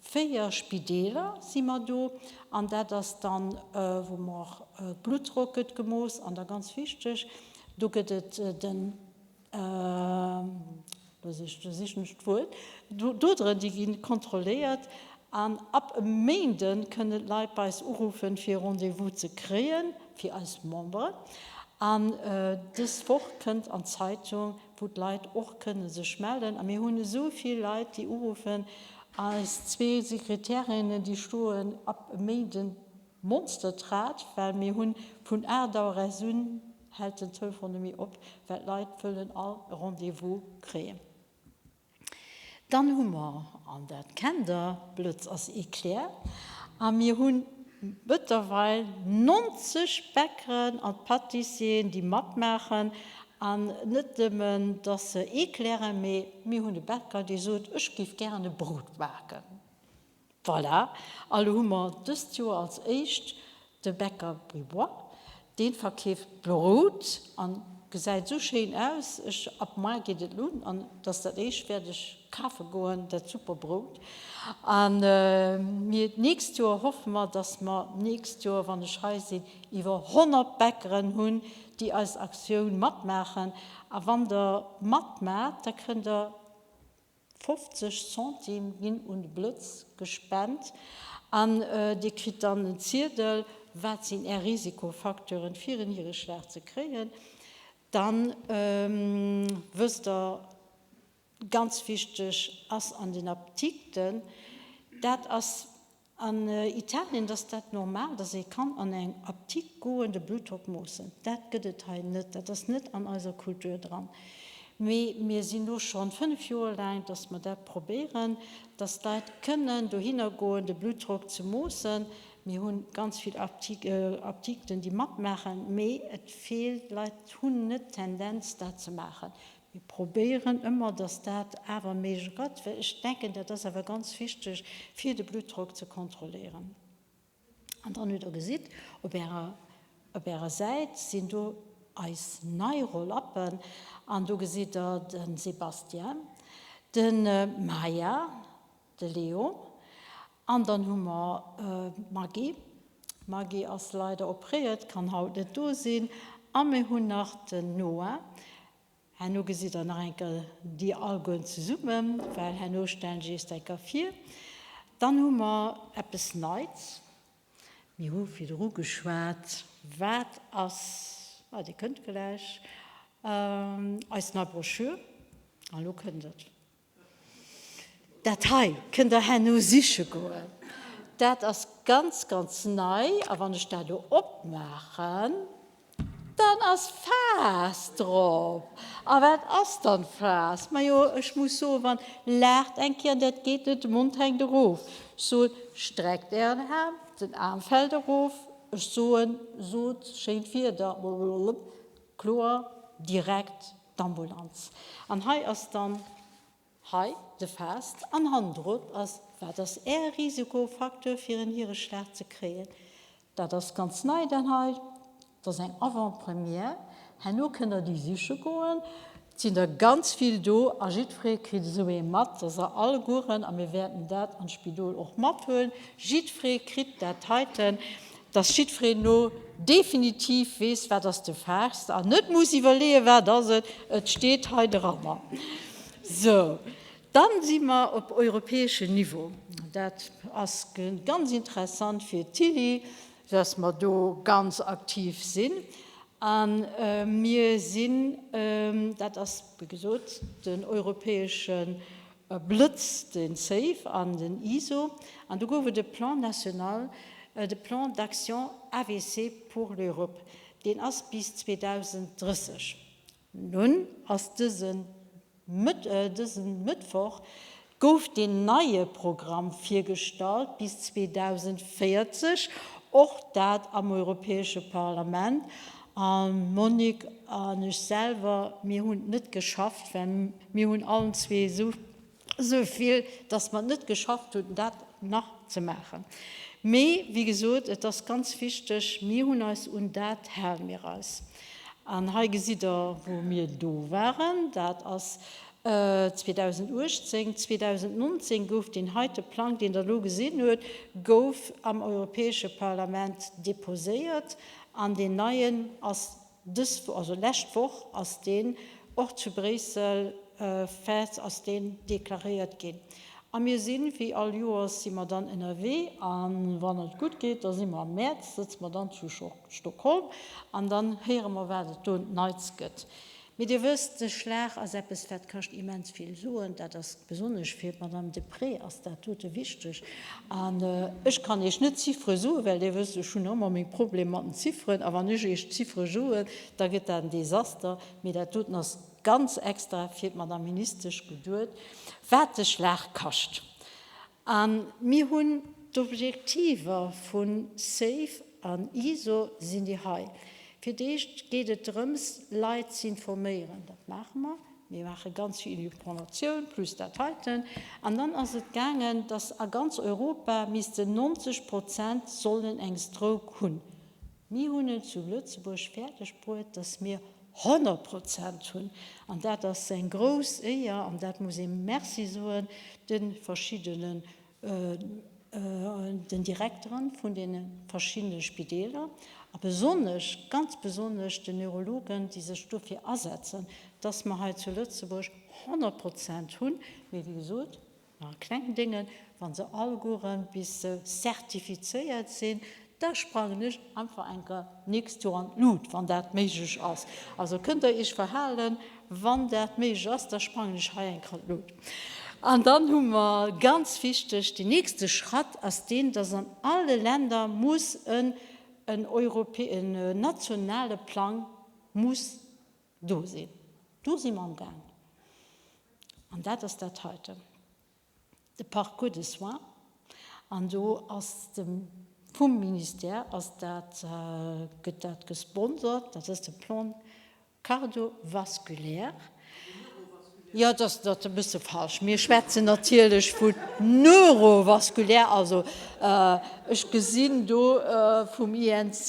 4 Spideeler si mer do an dat ass dann, wou mer och Bluttdrock gëtt gemooss an da ganz wichteg, do gëtt et den, do sichen ech d'Wuert, d'Oderen, déi gi kontrolléiert an ab e Méinde kënnen d'Leit bei eis uruffen, fir e Rendez-vous ze kréien, fir eis Memberen. An dës Woch kënnt an d'Zeitung, wou d'Leit och kënne sech mellen. A mir hunn esou vill Leit, déi uruffen. Eis zwee Sekretärinnen, déi stoen ab e Méinden monstertrad, well mir hunn vun 8 Auer aus un hält den Telefon net méi op, well d'Leit wëllen all e Rendez-vous kréien. Dann hu mer, an dat kennt Der, Blëtz ass Eclair, a mir hu mëtterweil 90 Bäckeren an Pâtissieren, déi matmaachen. An net nëmmen, dass se Eclairen, mee mir hunn e Bäcker, dee sot, ech géif gären e Brout baken. Voilà, a lo hu mer dëst Joer als éischt de Bäcker Bribois, dee verkeeft Brout an gesäit esou schéin aus. Ech, ab moar geet et un an et ass dat éischt wäert ech kafe goen, dat super Brout. A mir d'nächst Joer hoffe mer, dass mer d'nächst Joer, wann ech hei sinn, iwwer 100 Bäckeren hunn, déi eis Aktioun matmaachen. A wann der matmaacht, da kënnt der 50 Centime ginn un de Blëtz gespent an Dir kritt dann en Ziedel, wat sinn Är Risikofacteuren fir en Hireschlag ze kréien. Dann wësst Der, ganz wichteg ass an den Apdikten, dat ass An Italien ass dat normal, dass ee kann an eng Apdik goen, de Bluttdrock moossen. Dat gëtt et hei net, dat ass net an eiser Kultur dran. Mee mir sinn elo schonn 5 Joer laang, dass mer dat probéieren, dass d'Leit kënnen dohinner goen, de Bluttdrock ze moossen. Mir hu ganz vill Apdikten, déi matmaachen, mee et feelt, d'Leit hunn net d'Tendenz, dat ze maachen. Mir probéieren ëmmer, dass dat awer méiglech gëtt, well ech denken, dat ass awer ganz wichteg, fir de Bluttdrock ze kontrolléieren. An dann hutt Der gesitt, op Ärer, op Ärer Säit sinn do eis nei Roll-uppen an do gesitt Der de Sébastien, de Maya, de Léo an dann hu mer d'Maggy. D'Maggy ass leider opréiert, kann haut net do sinn. A mir hunn nach den Noah. Herno gesitt der nach eng Kéier déi allegueren zesummen, well herno stellen ech iech se eng Kéier vir. Dann hu mer eppes Neits. Mir hu virdru geschwat, wat ass, ah, Dir kënnt gläich, eis nei Broschür. An elo kënnt et. Dat hei kënnt Der herno siche goen. Dat ass ganz, ganz nei. A wann ech dat elo opmaachen, dann ass Faass drop. A wat ass dann Faass? Majo, ech muss soen, wann, laacht eng Kéier, dat geet net, de Mond hänkt erof. Ech soen, streckt Ären Aarm, den Aarm fält erof. Ech soen, sot schéin Wierder, kloer, direkt. D'Ambulanz. An hei ass dann hei de Fast an hannendrop ass, wat ass Är Risikofacteur fir en Hiereschlag ze kréien. Dat ass ganz nei dat hei, dat ass eng Avant-première. Herno kënnt Der déi siche goen, et sinn der ganz vill do a jiddweree kritt esou ee mat, dass Der allegueren, a mir wäerten dat an d'Spidol och mathuelen, jiddweree kritt dat heiten. Dass jiddwereen elo definitiv weess, wat ass de Farce an net muss iwwerleeën, wat ass et, et steet hei dranner. Sou, dann si mer op europäeschen Niveau. Dat ass ganz interessant fir d'Tilly, dass mer do ganz aktiv sinn. A mir sinn, dat ass wéi gesot den europäesche Blëtz, den Safe an den ISO, an do gouf et e Plan national, de Plan d'action AVC pour l'Europe, deen ass bis 2030. Nun ass dëse Mëttwoch gouf deen neie Programm virgestallt bis 2040, och dat am Europäesche Parlament. A Monique an ech selwer, mir hunn et net geschafft, well Mir hunn allen zwee esou vill, dass mer et net geschafft hunn, dat nach ze maachen. Mee, wéi gesot, et ass ganz wichteg, mir hunn eis un dat hale mir eis. An hei gesitt Der, wou mir do waren. Dat ass 2018. 2019 gouf deen heite Plang, deen Der elo gesinn huet, gouf am Europäesche Parlament deposéiert an deen neien ass Dës, also lescht Woch ass deen och zu Bréissel fait, ass deen deklaréiert ginn. A mir sinn, wéi all Joers, si mer dann ënnerwee a wann et gutt geet, da si mer am Mäerz, sëtze mer dann zu Stockholm an dann héiere mer, wat et do Neits gëtt. Mee Dir wësst, de Schlag ass eppes, wat kascht immens vill Suen. Dat ass besonnesch fir d'Madame Deprez ass dat dote wichteg. An ech kann Iech net d'Ziffere soen, well Dir wësst, ech hunn ëmmer meng Problemer mat den Zifferen. A wann ech Iech d'Ziffere soen, da gëtt dat en Desaster. Mee dat doten ass ganz extra fir d'Madame Ministesch geduet, wat de Schlag kascht. A mir hunn d'Objektiver vu SAFE an ISO sinn déi hei. Fir d'éischt geet et drëms, Leit z'informéieren. Dat maache mer. Mir maache ganz vill Informatioun plus dat heiten. An dann ass et gaangen, dass a ganz Europa missten 90 Prozent sollen eng Stroke hunn. Mir hunn et zu Lëtzebuerg fäerdeg bruet, dass mir 100 Prozent hunn. An dat ass eng grouss Éier an dat muss ee Merci soen de verschiddenen, den Direkteren vun deene verschiddene Spideeler a besonnesch, ganz besonnesch den Neurologen, déi sech dofir asetzen, dass mer hei zu Lëtzebuerg 100 Prozent hunn. Mee wéi gesot, Nach e klengen Déngen, Wa se allegueren bis se zertifizéiert sinn, da sprangen ech einfach enker d'nächst Joer an d'Lut, wann dat méiglech ass. Also kënnt Der Iech verhalen, wann dat méiglech ass, da sprangen ech hei enker an d'Lut. An dann hu mer, ganz wichteg, deen nächste Schratt ass deen, dass an alle Länder muss en en nationale Plang muss Do sinn. Do si mer am Gaang. An dat ass dat heiten, de Parcours de soins. An do ass de, vum Ministère ass dat, gëtt dat gesponsert, dat ass de Plan Cardiovasculaire, jo, dat ass dat e bësse falsch. Mir schwätzen natierlech vu neurovasculaire. Also ech gesinn do vum INC,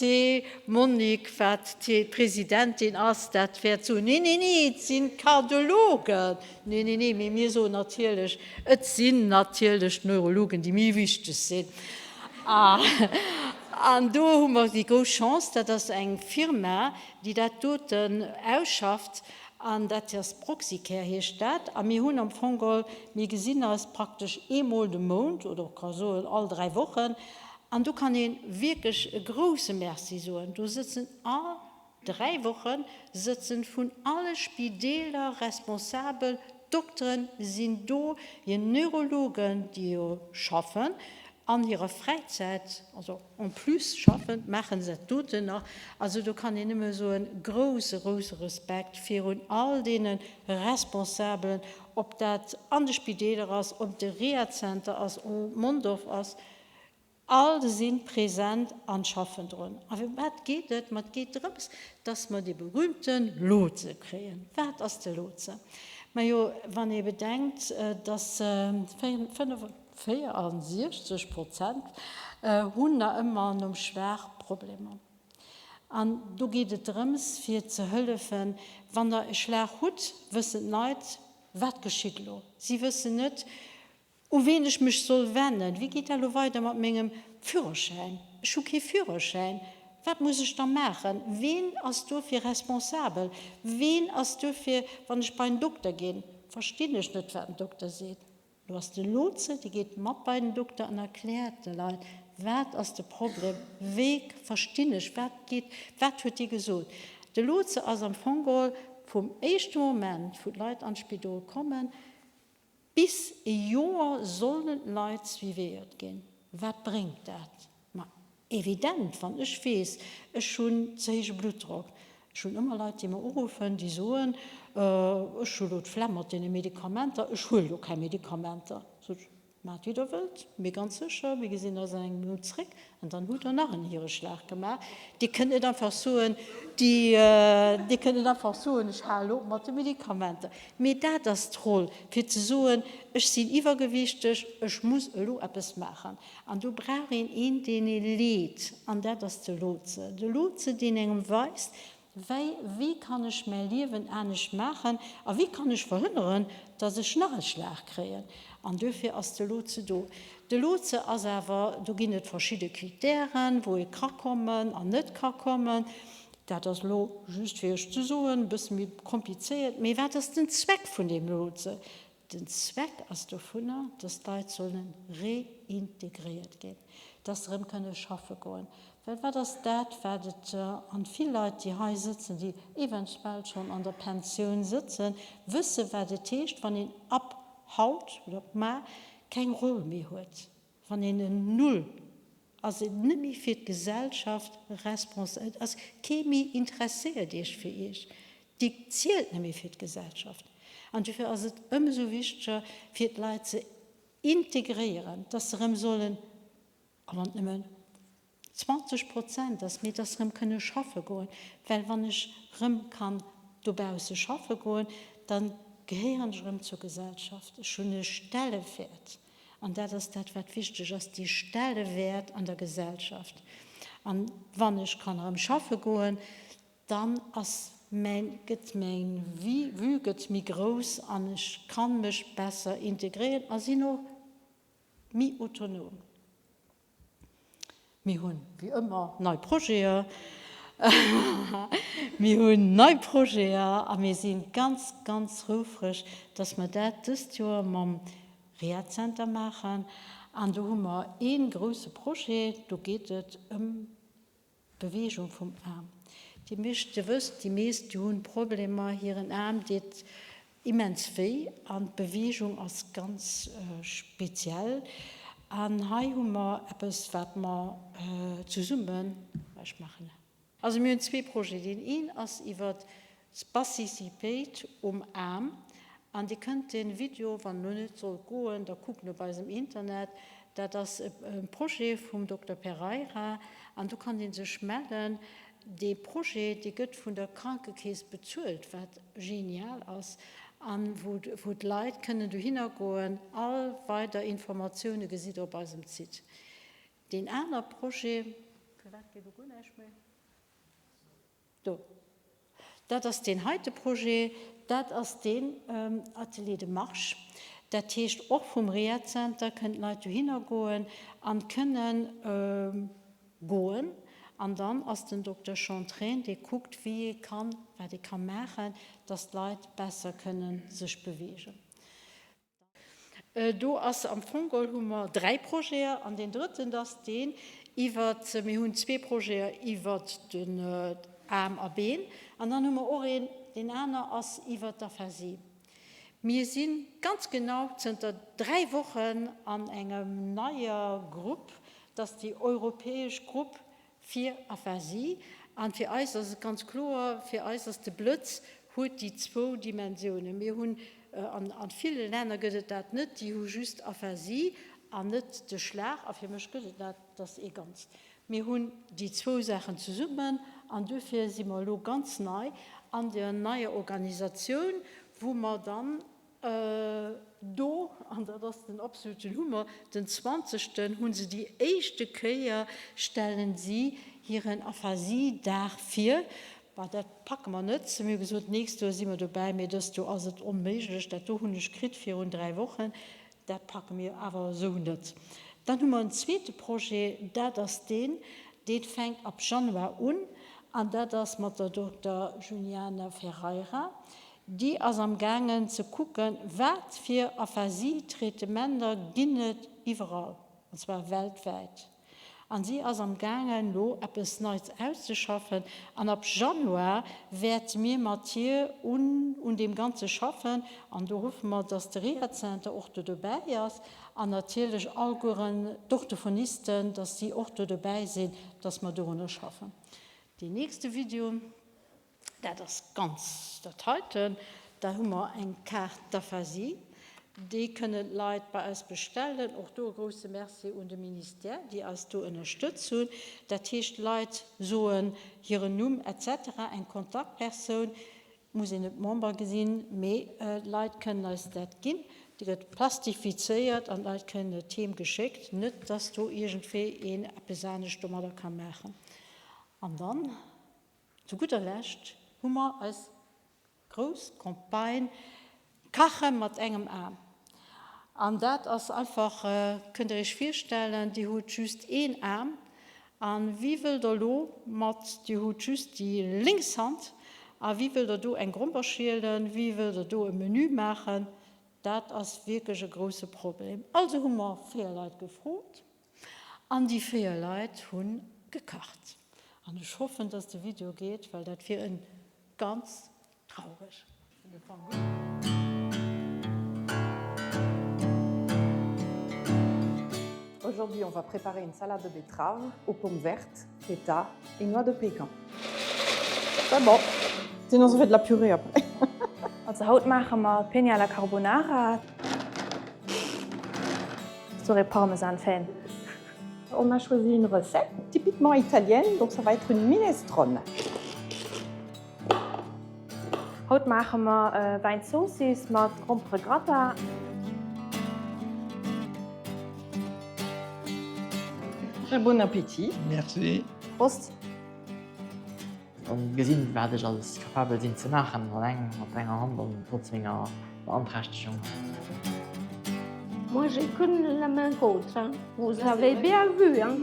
d'Monique, wat d'Presidentin ass, dat wäert soen, Nee, nee, nee, et sinn d'Kardiologen. Nee, nee, nee, mee mir soen natierlech, et sinn natierlech d'Neurologen, déi méi wichteg sinn. An do hu mer déi grouss Chance, dat ass eng Firma, déi dat doten ausschafft, an dat ass Proxicare heescht dat, a mir hunn am Fong geholl, mir gesinn eis praktesch eemol de Mount oder ka soen all 3 Wochen, an do kann ee wierklech e grouse Merci soen, do sëtzen all 3 Woche sëtzen vun alle Spideeler responsabel Dokteren sinn do, hir Neurologen, déi jo schaffen an hirer Fräizäit, also en plus schaffen, maachen se dat doten nach. Also do kann een nëmme soen, grouse, grouse Respekt virun all deene Responsabelen, ob dat an de Spideeler ass, ob de Rehazenter ass, ob Mondorf ass, all si present an schaffen drun. A fir wat geet et? Ma et geet drëms, dass mer dee berühmte Lotse kréien. Wat ass de Lotse? Majo, wann ee bedenkt, dass 64 Prozent hunn nach ëmmer nom Schlag Problemer. An do geet et drëms, fir ze hëllefen, wann der e Schlag hutt, wëssen d'Leit, wat geschitt elo. Si wëssen net, u ween ech mech soll wennen. Wéi geet dat elo weider mat mengem Führerschäin? Ech hu kee Führerschäin. Wat muss ech da maachen? Ween ass dofir responsabel? Ween ass dofir, wann ech bei en Dokter ginn, verstinn ech net, wat den Dokter seet. Do ass de Lotse, dee geet mat bei den Dokter an erkläert de Leit, wat ass de Problem, wéi verstinn ech, wat geet, wat huet dee gesot. De Lotse ass am Fong geholl vum éischte Moment, wou d'Leit an d'Spidol kommen, bis e Joer sollen d'Leit suivéiert ginn. Wat bréngt dat? Ma Evident, wann ech weess, ech hunn ze héije Bluttdrock. Ech hunn ëmmer Leit, déi mer uruffen, déi soen, ech hu lo d'Flemm mat deene Medikamenter, ech huele lo keng Medikamenter. Sot ech, maacht wéi der wëllt, mee ganz sécher, mir gesinn eis an engem Minutt zréck an dann hutt der nach en Hireschlag gemaach. Dir kënnt net einfach soen, Dir kënnt net einfach soen, ech halen op mat de Medikamenter. Mee dat ass d'Roll, fir ze soen, ech sinn iwwergewichteg, ech muss elo eppes maachen. An do brauch een een, deen ee leet, an dat ass de Lotse. De Lotse, deen engem weist, wéi, wéi kann ech mäi Liewen anescht maachen a wéi kann ech verhënneren, datt ech nach e Schlag kréien. An duerfir ass de Lotse do. De Lotse ass awer, do ginn et verschidde Kritären, wou ee ka kommen an net ka kommen. Dat ass elo, just fir Iech ze soen, e bësse méi komplizéiert. Mee wat ass den Zweck vun deem Lotse? Den Zweck ass dovunner, dass d'Leit solle reintegréiert ginn, dass se erëm kënne schaffe goen. Well wat ass dat, wat et, an vill Leit, déi hei sëtzen, déi eventuell schonn an der Pensioun sëtzen, wësse wat et heescht, wann een ab haut oder ab mar keng Roll méi huet. Wann een en Null ass, et net méi fir d'Gesellschaft respons-, et ass kee méi interesséiert Iech fir Iech, Dir zielt net méi fir d'Gesellschaft. An dofir ass et ëmsou wichteger, fir d'Leit ze integréieren, dass se erëm sollen, a wann et nëmmen 20 Prozent ass, mee dass se erëm kënne schaffe goen. Well wann ech erëm kann dobausse schaffe goen, da gehéieren ech erëm zur Gesellschaft, ech hunn e Stellewäert. An dat ass dat, wat wichteg ass, dee Stellewäert an der Gesellschaft. An wann ech kann erëm schaffe goen, dann ass mäin, gëtt mäin Vue gëtt méi grouss an ech kann mech besser integréieren a sinn och méi autonom. Mir hunn, wéi ëmmer, nei Projekter. Mir hunn nei Projekter a mir si ganz, ganz houfreg, dass mer dat dëst Joer mam Rehazenter maachen. An do hu mer ee grouse Projet, do geet et ëm D'Beweegung vum Aarm. Déi meescht, Dir wësst, déi meescht, déi hunn Problemer, hiren Aarm deet immens wéi an d'Beweegung ass ganz speziell. An hei hu mer eppes, wat mer zesummen, ech maachen. Also mir hunn zwee Projeten. Deen een ass iwwert d'Spasticipéit um Aarm. An Dir kënnt dee Video, wann elo net sollt goen, da kucken op eisem Internet. Dat ass e Projet vum Dokter Pereira an do kann ee sech mellen. Dee Projet, dee gëtt vun der Krankekeess bezuelt, wat genial ass, a wou d'Leit kënnen dohinner goen. All weider Informatioune gesitt Der op eisem Site. Deen aner Projet, firwat geet elo guer näischt méi? Do. Dat ass deen heite Projet, dat ass deen Atelier de marche. Dat heescht, och vum Rehazenter kënnen d'Leit dohinner goen an kënnen goen. An dann ass den Dokter Chantraine, dee kuckt, wéi ee kann, wat ee ka maachen, dass d'Leit besser kënnen sech beweegen. Do ass am Fong geholl hu mer 3 Projete an deen drëtten ass deen iwwert, mir hunn zwee Projete iwwert den Aarm a Been an dann hu mer och een, deen aner ass iwwert d'Aphasie. Mir si ganz genau zënter 3 Wochen an engem neier Grupp, dat ass déi europäesch Grupp Fir Aphasie, an fir eis ass et ganz kloer, fir eis ass de Blëtz, huet déi zwou Dimensiounen. Mir hunn, an a ville Länner gëtt et dat net, déi hu just Aphasie an net de Schlag, a fir mech gëtt et dat, dat ass ee Ganzt. Mir hunn déi zwou Saachen zesummen an duerfir si mer elo ganz nei an der neier Organisatioun, wou mer dann, Do, an dat ass den absoluten Hummer, den zwanzegsten hu se déi éischte Kéier, stellen si hiren Aphasie-Dag vir. Bah, dat packe mer net. Mir hu gesot, d'nächst Joer si mer dobäi, mee dëst Joer ass et onméiglech. Dat do hunn ech kritt virun 3 Wochen. Dat packe mir awer esou net. Dann hu mer en zweete Projet, dat ass deen, dee fänkt ab Januar un, an dat ass mat der Dokter Juliana Ferreira. Déi ass am gaangen ze kucken, wat fir Aphasie-Traitementer ginn et iwwerall, an zwar weltwäit. An si ass am gaangen elo eppes Neits auszeschaffen an ab Januar wäerte mir mat hir un un deem Ganze schaffen an do hoffe mer, dass de Rehazenter och do dobäi ass an natierlech allegueren d'Orthophonisten, dass si och do dobäi sinn, dass mer dorunner schaffen. Deen nächste Video. Dat ass ganz dat heiten. Da hu mer eng Carte d'aphasie. Déi kënnen d'Leit bei eis bestellen. Och do e grouse Merci un de Ministère, déi eis do ënnerstëtz hunn. Dat heescht, d'Leit soen hiren Numm et cetera, eng Kontaktpersoun, muss een net Member gesinn, mee d'Leit kënnen eis dat ginn. Déi gëtt plastifizéiert an d'Leit kréien et heem geschéckt. Net, dass do iergendwéi een eppes anescht domadder ka maachen. An dann Zu gudder Lescht hu mer eis grouss Campagne Kache mat engem Aarm. An dat ass einfach, kënnt der iech virstellen, dir hutt just een Aarm a wéi wëllt der elo mat, dir hutt just déi lénks Hand, a wéi wëllt der do eng Gromper schielen, wéi wëllt der do e Menü maachen? Dat ass wierklech e grousse Problem. Also hu mer 4 Leit gefrot. An déi 4 Leit hunn gekacht. An ech hoffen dass de Video geet, well dat wier en ganz traureg. Aujourd'hui, on va préparer une salade de betterave aux pommes vertes, feta et noix de pécan. C'est bon. Sinon ça fait de la purée après. Also haut maache mer Penne alla Carbonara. Sorry Parmesan Fan. On a choisi une recette typiquement italienne, donc ça va être une minestrone. Haut maache mer Wäinzoossiss mat Gromperegratin. Très bon appétit. Merci. Prost. An gesinn wat ech alles capabel sinn ze maachen alleng mat enger Hand an trotz menger Beanträchtegung. Moi j'ai que la main gauche hein, vous avez bien vu hein.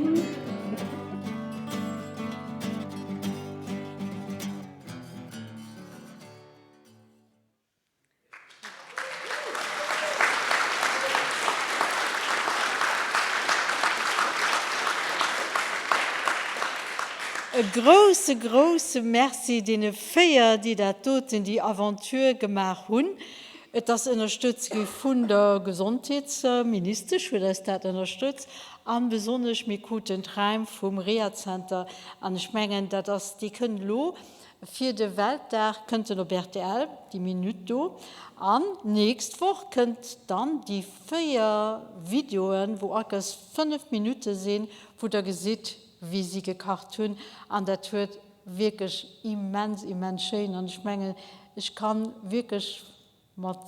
E grousse, grousse Merci deene 4, déi dat doten, déi Aventure gemaach hunn. Et ass ënnerstëtzt gi vun der Gesondheetsministesch, huet eis dat ënnerstëtzt, a besonnesch mir kruten d'Räim vum Rehazenter. An ech mengen, dat ass, déi kënnen elo. Fir de Weltdag kënnt en op rtl, déi Minutt do. An d'nächst Woch kënnt dann déi 4 Videoen, wou akers 5 Minutte sinn, wou der gesitt, wéi si gekacht hunn. An dat huet wierklech immens, immens schéin. An ech mengen, ech kann wierklech mat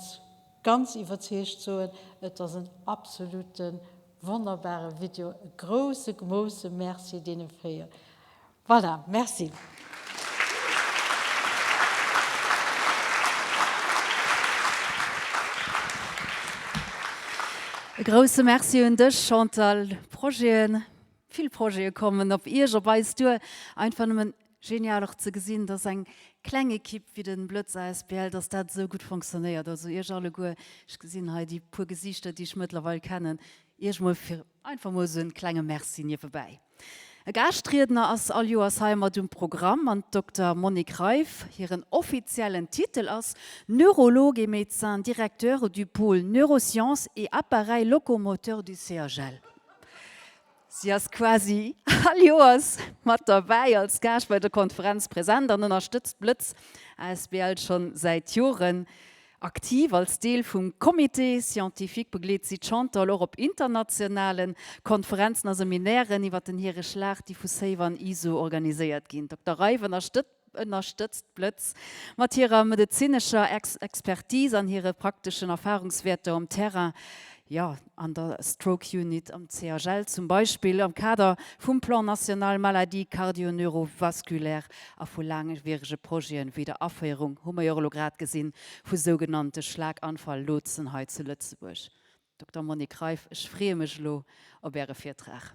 ganz iwwerzeegt soen, et ass en absolute wonnerbare Video. E grousse, grousse Merci deene 4. Voilà, merci. E grousse Merci un dech, Chantal. Projeten, vill Projete kommen op Iech, op eis duer. Einfach nëmmen genial och ze gesinn, dass eng kleng Ekipp wéi den Blëtz asbl, dass dat esou gutt fonctionnéiert. Also Iech alleguer, ech gesinn hei déi puer Gesiichter, déi ech mëttlerweil kennen, Iech mol fir einfach mol esou en klenge Merci niewebäi. E Gaaschtriedner ass all Joers hei mat um Programm an d'Dokter Monique Reiff. Hiren offiziellen Titel ass Neurologue et médecin directeur du pôle Neurosciences et appareils locomoteurs du CHL. Si ass quasi all Joers mat derbäi als Gaascht bei der Konferenz present an ënnerstëtzt d'Blëtz asbl schonn säit Joren. Aktiv als Deel vum Comité scientifique begleet si d'Chantal och op internationale Konferenzen a Seminairen iwwer den Hiereschlag, déi vu SAVE an ISO organiséiert ginn. Dokter Reiff ënnerstëtzt d'Blëtz mat hirer medezinescher Expertise an hire prakteschen Erfarungswäerter um Terrain, jo, an der Stroke Unit am CHL zum Beispill, am Kader vum Plan national maladies cardio-neuro-vasculaires a vu laangwierege Projeten, wéi der Aféierung, hu mer jo och elo grad gesinn, vu sougenannte Schlaganfall-Lotsen hei zu Lëtzebuerg. Dokter Monique Reiff, ech freeë mech elo op Äre Virtrag.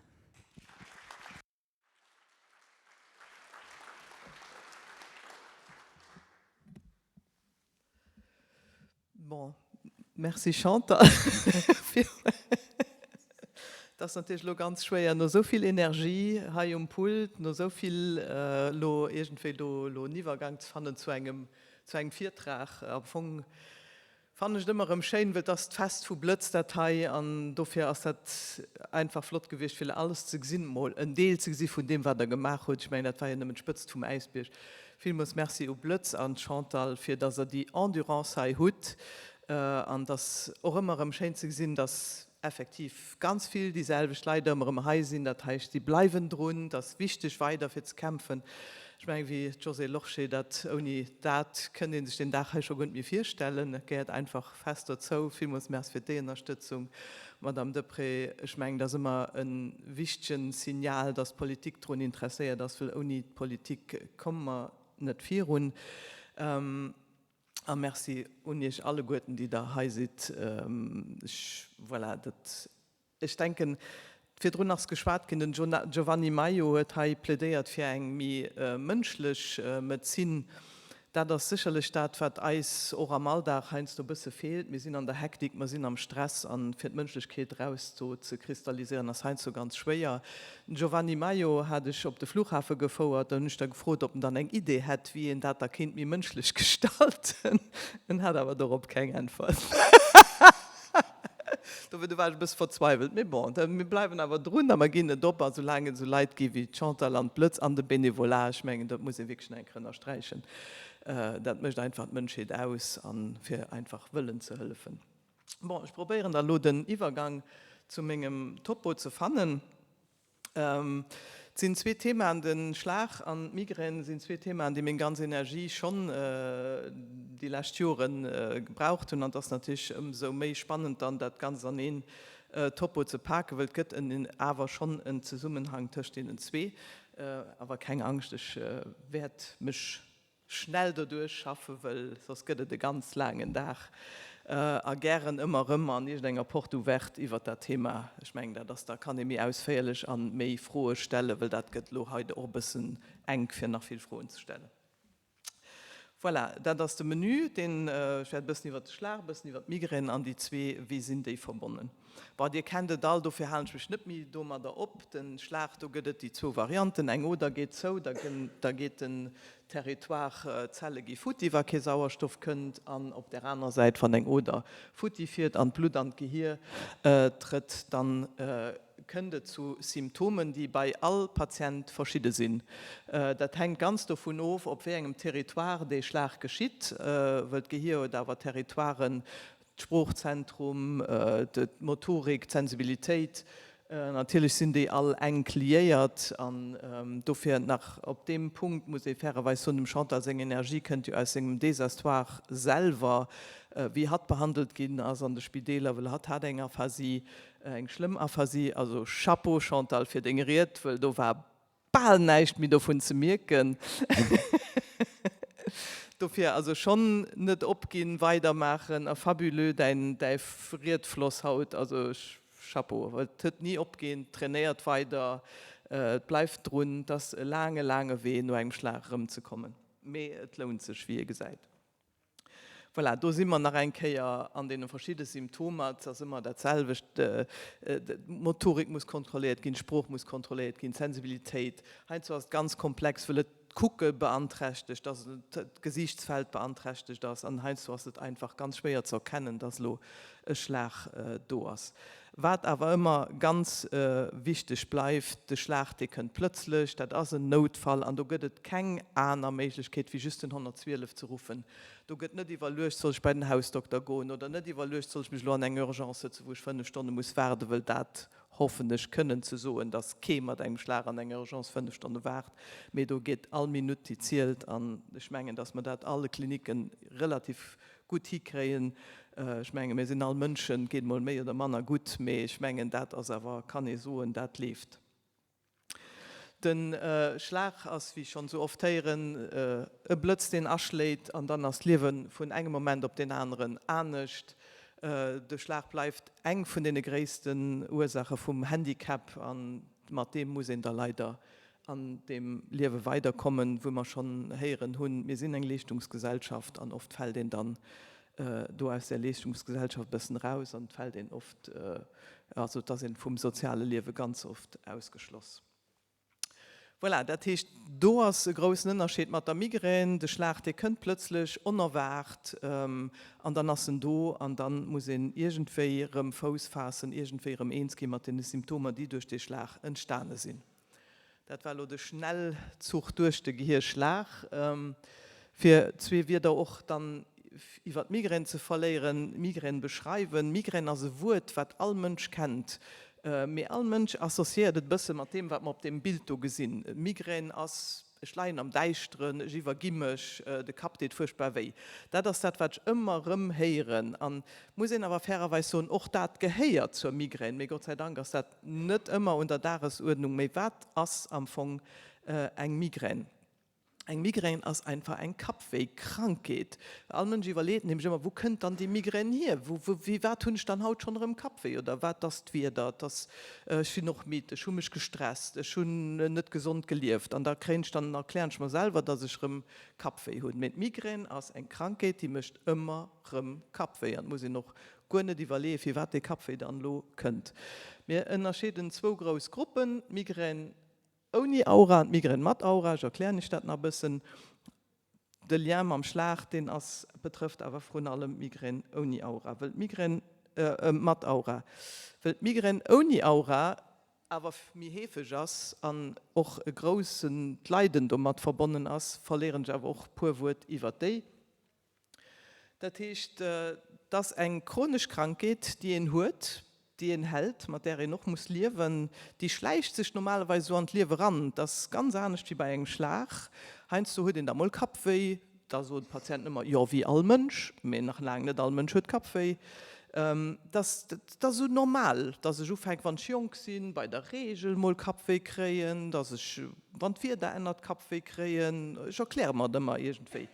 Bon, merci Chantal. Et ass natierlech elo ganz schwéier, no esou vill Energie hei um Pult, no esou vill elo iergendwéi do elo en Iwwergang ze fannen zu engem, zu engem Virtrag. Am Fong Fannen ech et ëmmer erëm schéin, well et ass d'Fest vu Blëtz dat hei, an dofir ass dat einfach flott gewiescht fir alles ze gesinn, mol en Deel ze gesi vun deem wat der gemaach hutt. Ech mengen dat war jo nëmmen d'Spëtzt vum Äisbierg. Villmools Merci u Blëtz an d'Chantal fir dass der déi Endurance hei hutt, an et ass och ëmmer erëm schéin ze gesinn, dass effektiv ganz vill déi selwecht Leit ëmmer erëm hei sinn. Dat heischt, si bleiwen drun. Et ass wichteg, weider fir ze kämpfen. Ech mengen, wéi d'Josée Lorsché, dat ouni dat kënnt ee sech deen Dag hei scho guer net méi virstellen. Et gehéiert einfach fest dozou. Villmools Merci fir déi Ënnerstëtzung, Madame Deprez. Ech mengen, dat ass ëmmer e wichtege Signal, dass d'Politik drun interesséiert ass, well ouni d'Politik komme mer net virun. A Merci un Iech alleguerten, déi Der hei sidd. Ech, voilà, dat, ech denken, virdrun ass geschwat ginn, den Giovanni Maio huet hei plädéiert fir eng méi mënschlech Medezin. Dat ass sécherlech dat, wat eis och am Alldag heiansdo e bësse feelt. Mir sinn an der Hektik, mer sinn am Stress, a fir d'Mënschlechkeet eraus do ze kristalliséieren, ass heiansdo ganz schwéier. Den Giovanni Maio hat ech op de Flughafe gefouert. Da hunn ech da gefrot, ob en dann eng Idee hätt, wéi een dat da kéint méi mënschlech gestalten. En hat awer dorop keng Äntwert. Dofir, do war ech e bësse verzweiwelt. Mee bon, mir bleiwen awer drun a mer ginn net op. A soulaang et esou Leit gi wéi d'Chantal an d'Blëtz an de Benevolat, ech mengen, dat muss ee wierklech nach eng Kéier ënnersträichen, dat mécht einfach d'Mënschheet aus a fir einfach wëllen ze hëllefen. Bon, ech probéieren da lo den Iwwergang zu mengem Topo ze fannen. Et sinn zwee Themaen, de Schlag an d'Migrän sinn zwee Themaen, déi meng ganz Energie schonn déi lescht Jore gebraucht hunn. An et ass natierlech ëmsou méi spannend dann dat Ganzt an een Topo ze paken, wëll et gëtt en awer schonn en Zesummenhang tëscht deenen zwee. Awer keng Angscht, ech wäert mech schnell doduerch schaffe wëll, soss gëtt et e ganz laangen Dag a gären ëmmer erëm an iergendenger Porte ouverte iwwert dat Thema. Ech mengen, dat ass, da kann ee méi ausféierlech a méi Froe stellen, wëll dat gëtt elo hei och e bëssen enk, fir nach vill Froen ze stellen. Voilà, dat ass de Menü, deen, ech wäert e bëssen iwwert de Schlag, e bëssen iwwert d'Migrän an déi zwee, wéi sinn déi verbonnen. Bon, Dir kennt et all, dofir halen ech mech net méi domadder op. Den Schlag, do gëtt et déi zwou Varianten, eng Oder geet zou, da da geet den Territoire, d'Zelle gi futti, wa kee Sauerstoff kënnt, an op där anerer Säit, wann eng Oder futti fiert an d'Blutt an d'Gehier trëtt, dann. kënnt et zu Symptomen, déi bei all Patient verschidde sinn. Dat hänkt ganz dovun of, op wéi engem Territoire dee Schlag geschitt, wëll d'Gehier huet awer Territoiren, d'Sproochzentrum, d'Motorik, d'Sensibilitéit, natierlech sinn déi all enk liéiert. An dofir nach op deem Punkt muss ee fairerweis soen, dem Chantal seng Energie kënnt jo aus sengem Désastoire selwer, wéi hatt behandelt ginn ass an de Spideeler, wëll hatt hat eng Aphasie, eng schlëmm Aphasie. Also Chapeau Chantal fir deng Ried, wëll do war bal näischt méi dovun ze mierken. Dofir also schonn net opginn, weidermaachen a fabuleux däin däi Riedfloss haut, also Chapeau, well et huet ni opginn, trainéiert weider, et bleift drun, et ass e laange laange Wee no engem Schlag erëmzekommen, mee et lount sech wéi ee gesäit. Voilà, do si mer nach eng Kéier an deene verschidde Symptomer. Et ass ëmmer dat selwecht, D'Motorik muss kontrolléiert ginn, d'Sprooch muss kontrolléiert ginn, d'Sensibilitéit. Heiansdo ass et ganz komplex, wëll et d'Kucke beanträchtegt, dass d'Gesiichtsfeld beanträchtegt ass. An heiansdo ass et einfach ganz schwéier ze erkennen, dass elo e Schlag do ass. Wat awer ëmmer ganz wichteg bleift, de Schlag, dee kënnt plëtzlech, dat ass en Noutfall an do gëtt et keng aner Méiglechkeet wéi just den 112 ze ruffen. Do gëtt net iwwerluecht, soll ech bei den Hausdokter goen oder net iwwerluecht, soll ech mech elo an eng Urgence sëtzen, wou ech 5 Stonne muss waarden, wëll dat hoffen ech kënnen ze soen, datt kee mat engem Schlag an enger Urgence 5 Stonne waart, mee do geet all Minutt déi zielt an ech mengen, datt mer dat alle Klinicken relativ gutt hikréien. Ech menge mir sinn all Mënschen, geet mol méi oder manner gutt, mee ech mengen dat ass awer, kann ee soen, dat leeft. De Schlag ass, wéi schonn esou oft héieren, e Blëtz deen aschléit an dann ass d'Liewe vun engem Moment op deen aneren anescht. De Schlag bleift eng vun deene gréissten Ursaache vum Handicap a mat deem muss een da leider an deem Liewe weiderkommen, wou mer schonn héieren hunn, mir sinn eng Leeschtungsgesellschaft an oft fält een dann do aus där Leeschtungsgesellschaft e bëssen eraus an et fält een oft, also et ass een vum soziale Liewe ganz oft ausgeschloss. Voilà, dat heescht, do ass e groussen Ënnerscheed mat der Migrän, de Schlag, dee kënnt plëtzlech, onerwaart an dann ass en do an dann muss een iergendwéi erëm Fouss faassen, iergendwéi erëm eens gi mat deene Symptomer, déi duerch dee Schlag entstane sinn. Dat war elo de Schnellzuch duerch de Gehierschlag. Fir zwee Wierder och dann iwwer d'Migrän ze verléieren, Migrän beschreiwen. Migrän ass e Wuert, wat all Mënsch kennt, mee all Mënsch associéiert et e bësse mat deem, wat mer op deem Bild do gesinn. Migrän ass, ech leien am Däischteren, ech iwwergi mech, de Kapp deet fuerchtbar wéi. Dat ass dat, wat ech ëmmer erëm héieren. An muss een awer fairerweis soen, och dat gehéiert zur Migrän, mee Gott sei Dank ass dat Net ëmmer un der Dagesuerdnung, mee wat ass am Fong eng Migrän? Eng Migrän ass einfach eng Kappwéikrankheet. All Mënsch iwwerleet nämlech ëmmer, wou kënnt dann déi Migrän hier? Wou, wou, wéi wat hunn ech dann haut schonn erëm Kappwéi? Oder wat ass d'Wieder? Et ass, ech sinn och midd, ech hu mech gestresst, ech hunn net gesond gelieft. An da kréien ech dann, erklären ech mer selwer, dass ech erëm Kappwéi hunn. Mee d'Migrän ass eng Krankheet, déi mécht ëmmer rëm Kappwéi. An et muss een och Guer net iwwerleeën, firwat dee Kappwéi dann elo kënnt. Mir ënnerscheeden zwou grouss Gruppen, d'Migrän ouni Aura an d'Migrän mat Aura. Ech erklären Iech dat nach e bëssen. De Lien mam Schlag, deen ass, betrëfft awer vrun allem d'Migrän ouni Aura, wëll d'Migrän mat Aura, wëll d'Migrän ouni Aura awer méi heefeg ass an och e groussent Leiden domat verbonnen ass, verléieren ech awer och puer Wuert iwwert déi. Dat heescht, et ass eng chronesch Krankheet, déi een huet, déi een hält, mat där een och muss liewen. Déi schläicht sech normalerweis esou an d'Liewe eran. Et ass ganz anescht wéi bei engem Schlag. Heiansdo huet een da mol Kappwéi, da soen d'Patienten ëmmer, jo, wéi all Mënsch, mee nach laang net all Mënsch huet Kappwéi. Et ass esou normal, dass ech ufänken, wann ech jonk sinn, bei der Reegel mol Kappwéi kréien, dass ech, wann d'Wieder ännert, Kappwéi kréien. Ech erkläre mer et ëmmer iergendwéi.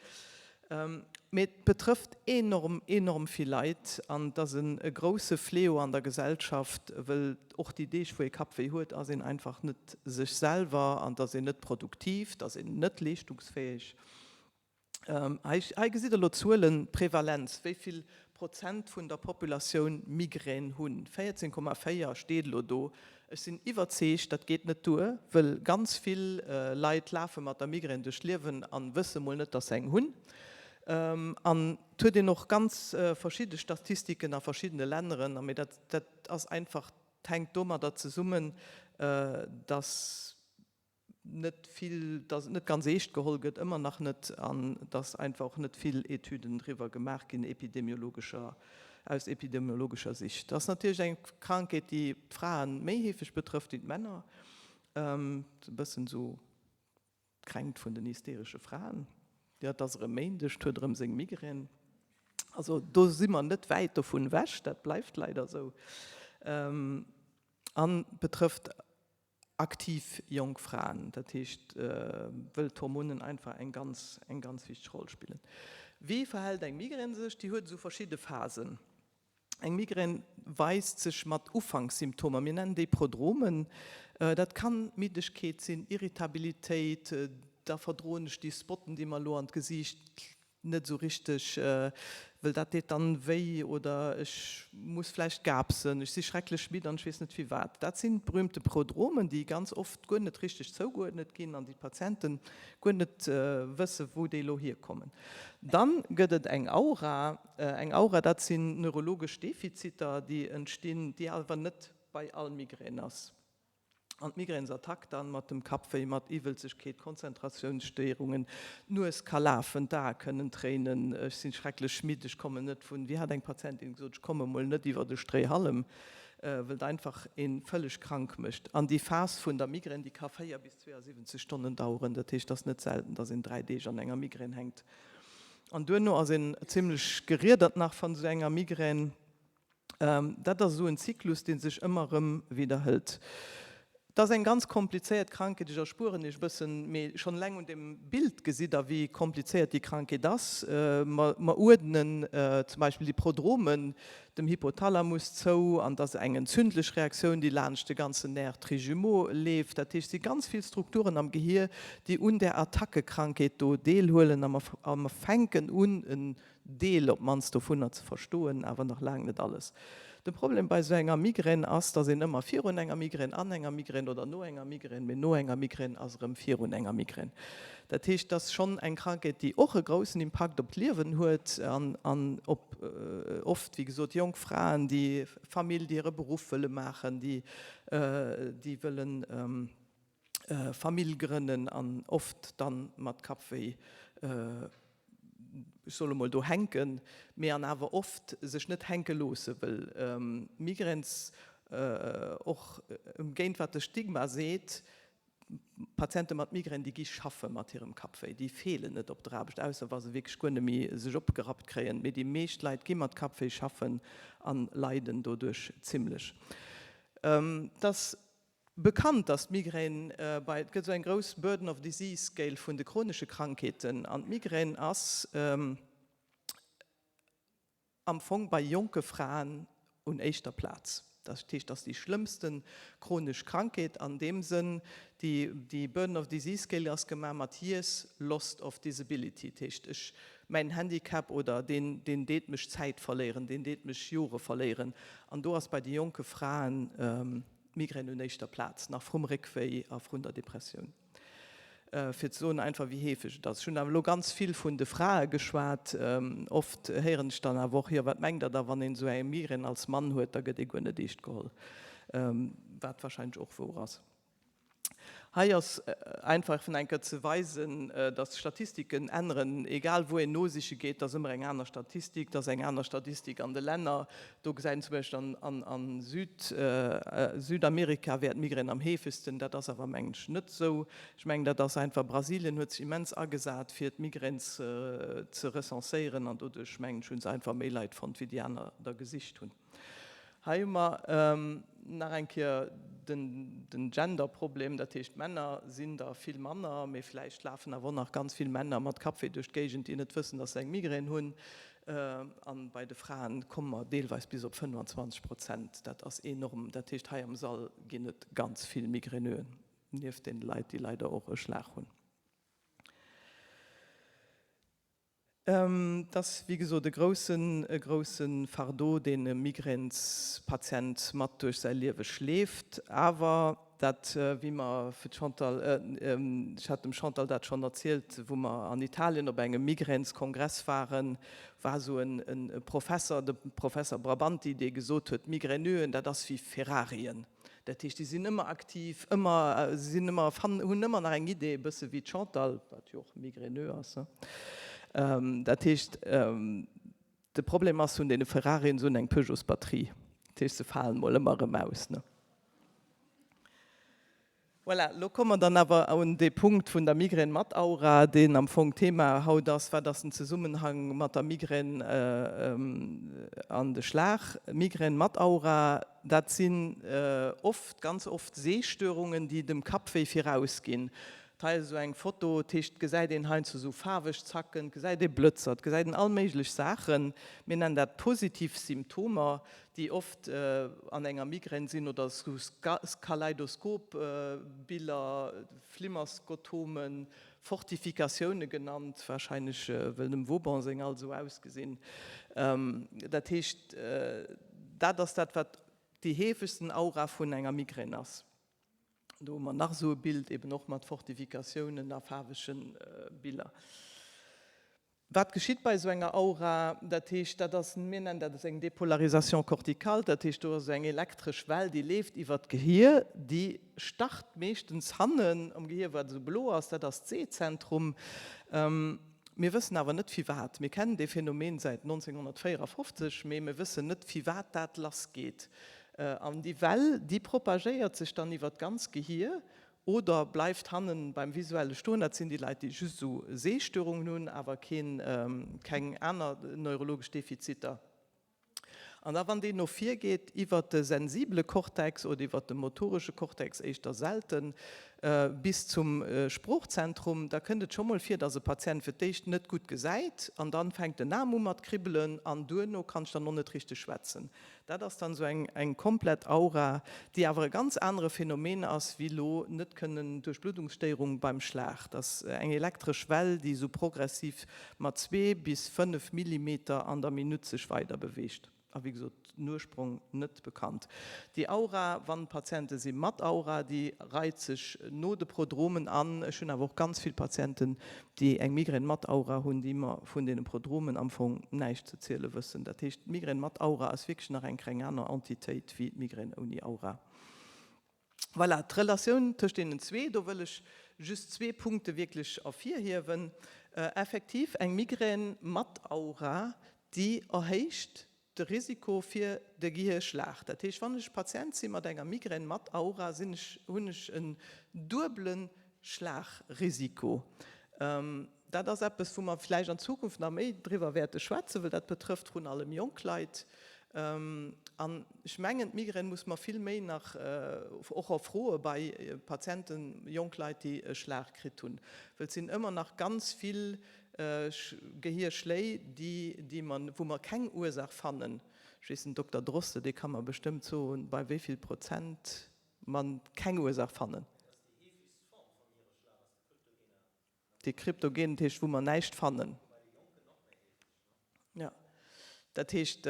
Mee et betrëfft enorm, enorm vill Leit an et ass e grousse Fléau an der Gesellschaft, wëll och déi Deeg, wou ee Kappwéi huet, ass een einfach net sech selwer an et ass een net produktiv, et ass een net leeschtungsfäeg. Hei, hei gesitt Der elo d'Zuelen, d'Prevalenz, wéi vill Prozent vun der Populatioun Migrän hunn. 14,4 steet elo do. Ech sinn iwwerzeegt, dat geet net duer, wëll ganz vill Leit lafe mat der Migrän duerch d'Liewen a wësse mol net, dass se eng hunn. An et huet een och ganz verschidde Statistiken a verschiddene Länneren, mee dat ass einfach. hänkt domadder zesummen, dass net vill, dass et net ganz eescht geholl gëtt, ëmmer nach net, an dass einfach och net vill Etüden driwwer gemaach ginn, epidemiologescher, aus epidemiologescher Sicht. Dat ass natierlech eng Krankheet, déi d'Frae méi heefeg betrëfft wéi d'Männer, e bëssen esou d'Kränkt vun den hysteresche Fraen. Jo, et ass erëm Méindeg, 't huet erëm seng Migrän. Also do si mer net wäit dovun ewech, dat bleift leider esou. An betrëfft aktiv jonk Fraen, dat heescht wëll d'Hormonen einfach eng ganz, eng ganz wichteg Roll spillen. Wéi verhält eng Migrän sech? Déi huet esou verschidde Phasen. Eng Migrän weist sech mat Ufankssymptomer, mir nennen déi Prodromen. Dat kann Middegkeet sinn, Irritabilitéit, da verdroen ech déi Spotten, déi mer elo an d'Gesiicht net esou richteg, wëll dat deet dann wéi oder ech muss vläicht gaapsen, ech si schrecklech midd an ech weess net firwat. Dat sinn d'berühmte Prodromen, déi ganz oft guer net richteg zougeuerdnet ginn an déi d'Patienten guer net wëssen, wou déi elo hierkommen. Dann gëtt et eng Aura. Eng Aura, dat sinn neurologesch Defiziter, déi entstinn, déi awer net bei all Migrän ass. An d'Migränsattack dann mat dem Kappwéi, mat Iwwelzegkeet, Konzentratiounsstéierungen, d'Nues ka lafen, d'Ae kënnen tréinen, ech sinn schrecklech midd, ech kommen net vun, wéi hat eng Patientin gesot, ech komme mol net iwwer de Stréihallem, wëll et einfach ee vëlleg krank mécht. An déi Phas vun der Migrän, déi ka 4 bis 72 Stonnen daueren, dat heescht, et ass net selten, dass een 3 Deeg an enger Migrän hänkt. An duerno ass een zimlech geriedert nach van esou enger Migrän. Dat ass esou en Zyklus, dee sech ëmmer erëm widderhëlt. Et ass eng ganz komplizéiert Krankheet. Ech erspueren Iech e bëssen, mee schonn eleng un deem Bild gesitt Der, wéi komplizéiert déi Krankheet ass. Mer uerdnen zum Beispill déi Prodromen dem Hypothalamus zou, an et ass eng entzündlech Reaktioun, déi laanscht de ganzen Nerf trijumeau leeft. Dat heescht, et si ganz vill Strukturen am Gehier, déi un där Attackekrankheet do deelhuelen, a mer fänken un, en Deel op d'mannst dovunner ze verstoen, awer nach laang net alles. De Problem bei esou enger Migrän ass, dass een ëmmer virun enger Migrän, an enger Migrän oder no enger Migrän, mee no enger Migrän ass erëm virun enger Migrän. Dat heescht, et ass schonn eng Krankheet, déi och e groussen Impakt op d'Liewen huet an an op oft, wéi gesot, jonk Fraen, déi Famill, déi hire Beruff wëlle maachen, déi déi wëllen, Famill grënnen an oft dann mat Kappwéi, ech soll emol do hänken, mee an awer oft sech net hänke loosse, wëll Migraines och géint wat de Stigma seet, Patiente mat Migraine déi gi schaffe mat hirem Kappwéi, déi feelen net op der Aarbecht, ausser wa se wierklech guer net méi sech opgerappt kréien, mee déi meescht Leit gi mat Kappwéi schaffen an leiden doduerch zimlech. Dass Bekannt ass d'Migrän bei, et gëtt esou eng grouss Burden of Disease Scale vun de chronesche Krankheeten an d'Migrän ass am Fong bei jonke Fraen un éischter Plaz. Dat heescht, ass déi schlëmmste chronesch Krankheet an deem Sënn. Déi Burden of Disease Scale ass gemaach mat Years Lost of Disability, dat heescht ech, mäin Handicap oder deen, deen deet mech Zäit verléieren, deen deet mech Jore verléieren an do ass bei de jonke Fraen, D'Migrän un éischter Plaz, nach vrum Réckwéi a vrun der Depressioun. Fir ze soen einfach, wéi heefeg et ass. Ech hunn awer elo ganz vill vun de Frae geschwat. Oft héieren ech dann awer och, jo, wat mengt Der da, wann een esou eng Migrän als Mann huet, da gëtt ee guer net eescht geholl. Wat wahrscheinlech och wouer ass. Hei ass einfach vun eng Kéier ze weisen, dass d'Statistiken änneren, egal wou een nosiche geet, et ass ëmmer eng aner Statistik, et ass eng aner Statistik an de Länner. Do gesäit een zum Beispill an Südamerika wär d'Migrän am heefegsten, dat ass awer mengen ech net esou. Ech mengen dat ass einfach, Brasilien huet sech immens agesat fir d'Migrän ze recenséieren an doduerch mengen ech hu se einfach méi Leit fonnt wéi déi aner der gesicht hunn. Hei hu mer nach eng Kéier den Gender-Problem, dat heescht d'Männer sinn der vill manner, mee vläicht lafen awer och nach ganz vill Männer mat Kappwéi duerch d'Géigend, déi net wëssen, dass se eng Migrän hunn. A bei de Fraen komme mer deelweis bis op 25 Prozent. Dat ass enorm. Dat heescht, hei am Sall ginn et ganz vill Migräneuxen, nieft deene Leit, déi leider och e Schlag hunn. Et ass wéi gesot e groussen, e grousse Fardeau, deen e Migränspatient mat duerch säi Liewe schleeft. Awer. Dat, wéi mer fir d'Chantal, ech hat dem Chantal dat schonn erzielt, wou mer an Italien op engem Migränskongress waren, war esou e Professer, de Professer Brabanti, dee gesot huet, Migränöen, dat ass wéi Ferrarien. Dat heescht, déi sinn ëmmer aktiv, ëmmer, se sinn ëmmer, hunn ëmmer nach eng Idee, e bësse wéi d'Chantal, wat jo och Migränö ass. Dat heescht, de Problem ass, hunn deene Ferrarien, se hunn eng Peugeotsbatterie, dat heescht, se falen mol ëmmer erëm aus. Voilà, lo komme mer dann awer un dee Punkt vun der Migrän mat Aura, deen am Fong d'Thema haut ass. Wat ass den Zesummenhang mat der Migrän an de Schlag? Migrän mat Aura, dat sinn oft, ganz oft Sehstörungen, déi dem Kappwéi virausginn. Hei ass esou eng Foto, dat heescht, et gesäit een heiansdo esou faarweg Zacken, et gesäit ee Blëtzer, et gesäit een all méiglech Saachen. Mir nennen dat positiv Symptomer. déi oft an enger Migrän sinn, oder sou Kaleidoskop-Biller, Flimmerskotomen, Fortifikatioune genannt, warscheinlech wëll dem Vauban seng all sou ausgesinn. Dat heescht, dat ass dat, wat déi heefegsten Aura vun enger Migrän ass. Do hu mer nach esou e Bild, eben och mat Fortifikatiounen a faarwege Biller. Wat geschitt bei esou enger Aura? Dat heescht, dat ass, mir nennen dat eng Dépolarisation corticale, dat heescht, do ass esou eng elektresch Well, déi leeft iwwer d'Gehier, déi start meeschtens hannen am Gehier, wat esou blo ass, dat ass d'Sehzentrum. Mir wëssen awer net firwat. Mir kennen dee Phänomen säit 1954, mee mir wëssen net firwat dat lassgeet. An déi Well, déi propagéiert sech dann iwwer d'ganz Gehier Oder bleift hannen beim Visuelle stoen, dat sinn déi Leit, déi just esou Sehstörungen hunn, awer keen, keng aner neurologesch Defiziter. An da wann deen no vir geet, iwwert de sensibele Kortex oder iwwert de motoresche Kortex, éischter selten, bis zum Sproochzentrum, da kënnt et scho mol vir, dass e Patient fir d'éischt net gutt gesäit an dann fänkt den Aarm u mat kribbelen an duerno kann ech dann och net richteg schwätzen. Dat ass dann esou eng komplett Aura, déi awer e ganz anere Phänomen ass wéi elo net kënnen Duerchbluddungsstéierung beim Schlag. Dat ass eng elektresch Well, déi esou progressiv mat zwee bis 5 Millimeter an der Minutt sech weider beweegt. A wéi gesot, den Ursprong net bekannt. Déi Aura, wann Patiente si mat Aura, déi reit sech no de Prodromen an. Ech hunn awer och ganz vill Patienten, déi eng Migrän mat Aura hunn, déi mer vun deene Prodromen am Fong näischt ze ziele wëssen. Dat heescht, d'Migrän mat Aura ass wierklech nach eng kleng aner Entitéit wéi d'Migrän ouni Aura. Voilà, d'Relatioun tëscht deenen zwee, do wëll ech just zwee Punkte wierklech ervirhiewen. Effektiv, eng Migrän mat Aura, déi erhéicht de Risiko fir de Gehierschlag. Dat heescht, wann ech Patient si mat enger Migrän mat Aura, sinn ech, hunn ech en duebele Schlagrisiko. Dat ass eppes, wou mer vläicht an Zukunft nach méi driwwer wäerte schwätzen, well dat betrëfft vrun allem jonk Leit. An ech mengen, d'Migrän muss mer vill méi nach och erfroe bei Patienten, jonk Leit, déi e Schlag kritt hunn, well et sinn ëmmer nach ganz vill Gehierschléi, déi mer, wou mer keng Ursaach fannen. Ech weess, den Dokter Droste, dee ka mer bestëmmt soen, bei wéi vill Prozent mer keng Ursaach fannen. Déi kryptogen, dat heescht, wou mer näischt fannen. Jo, dat heescht,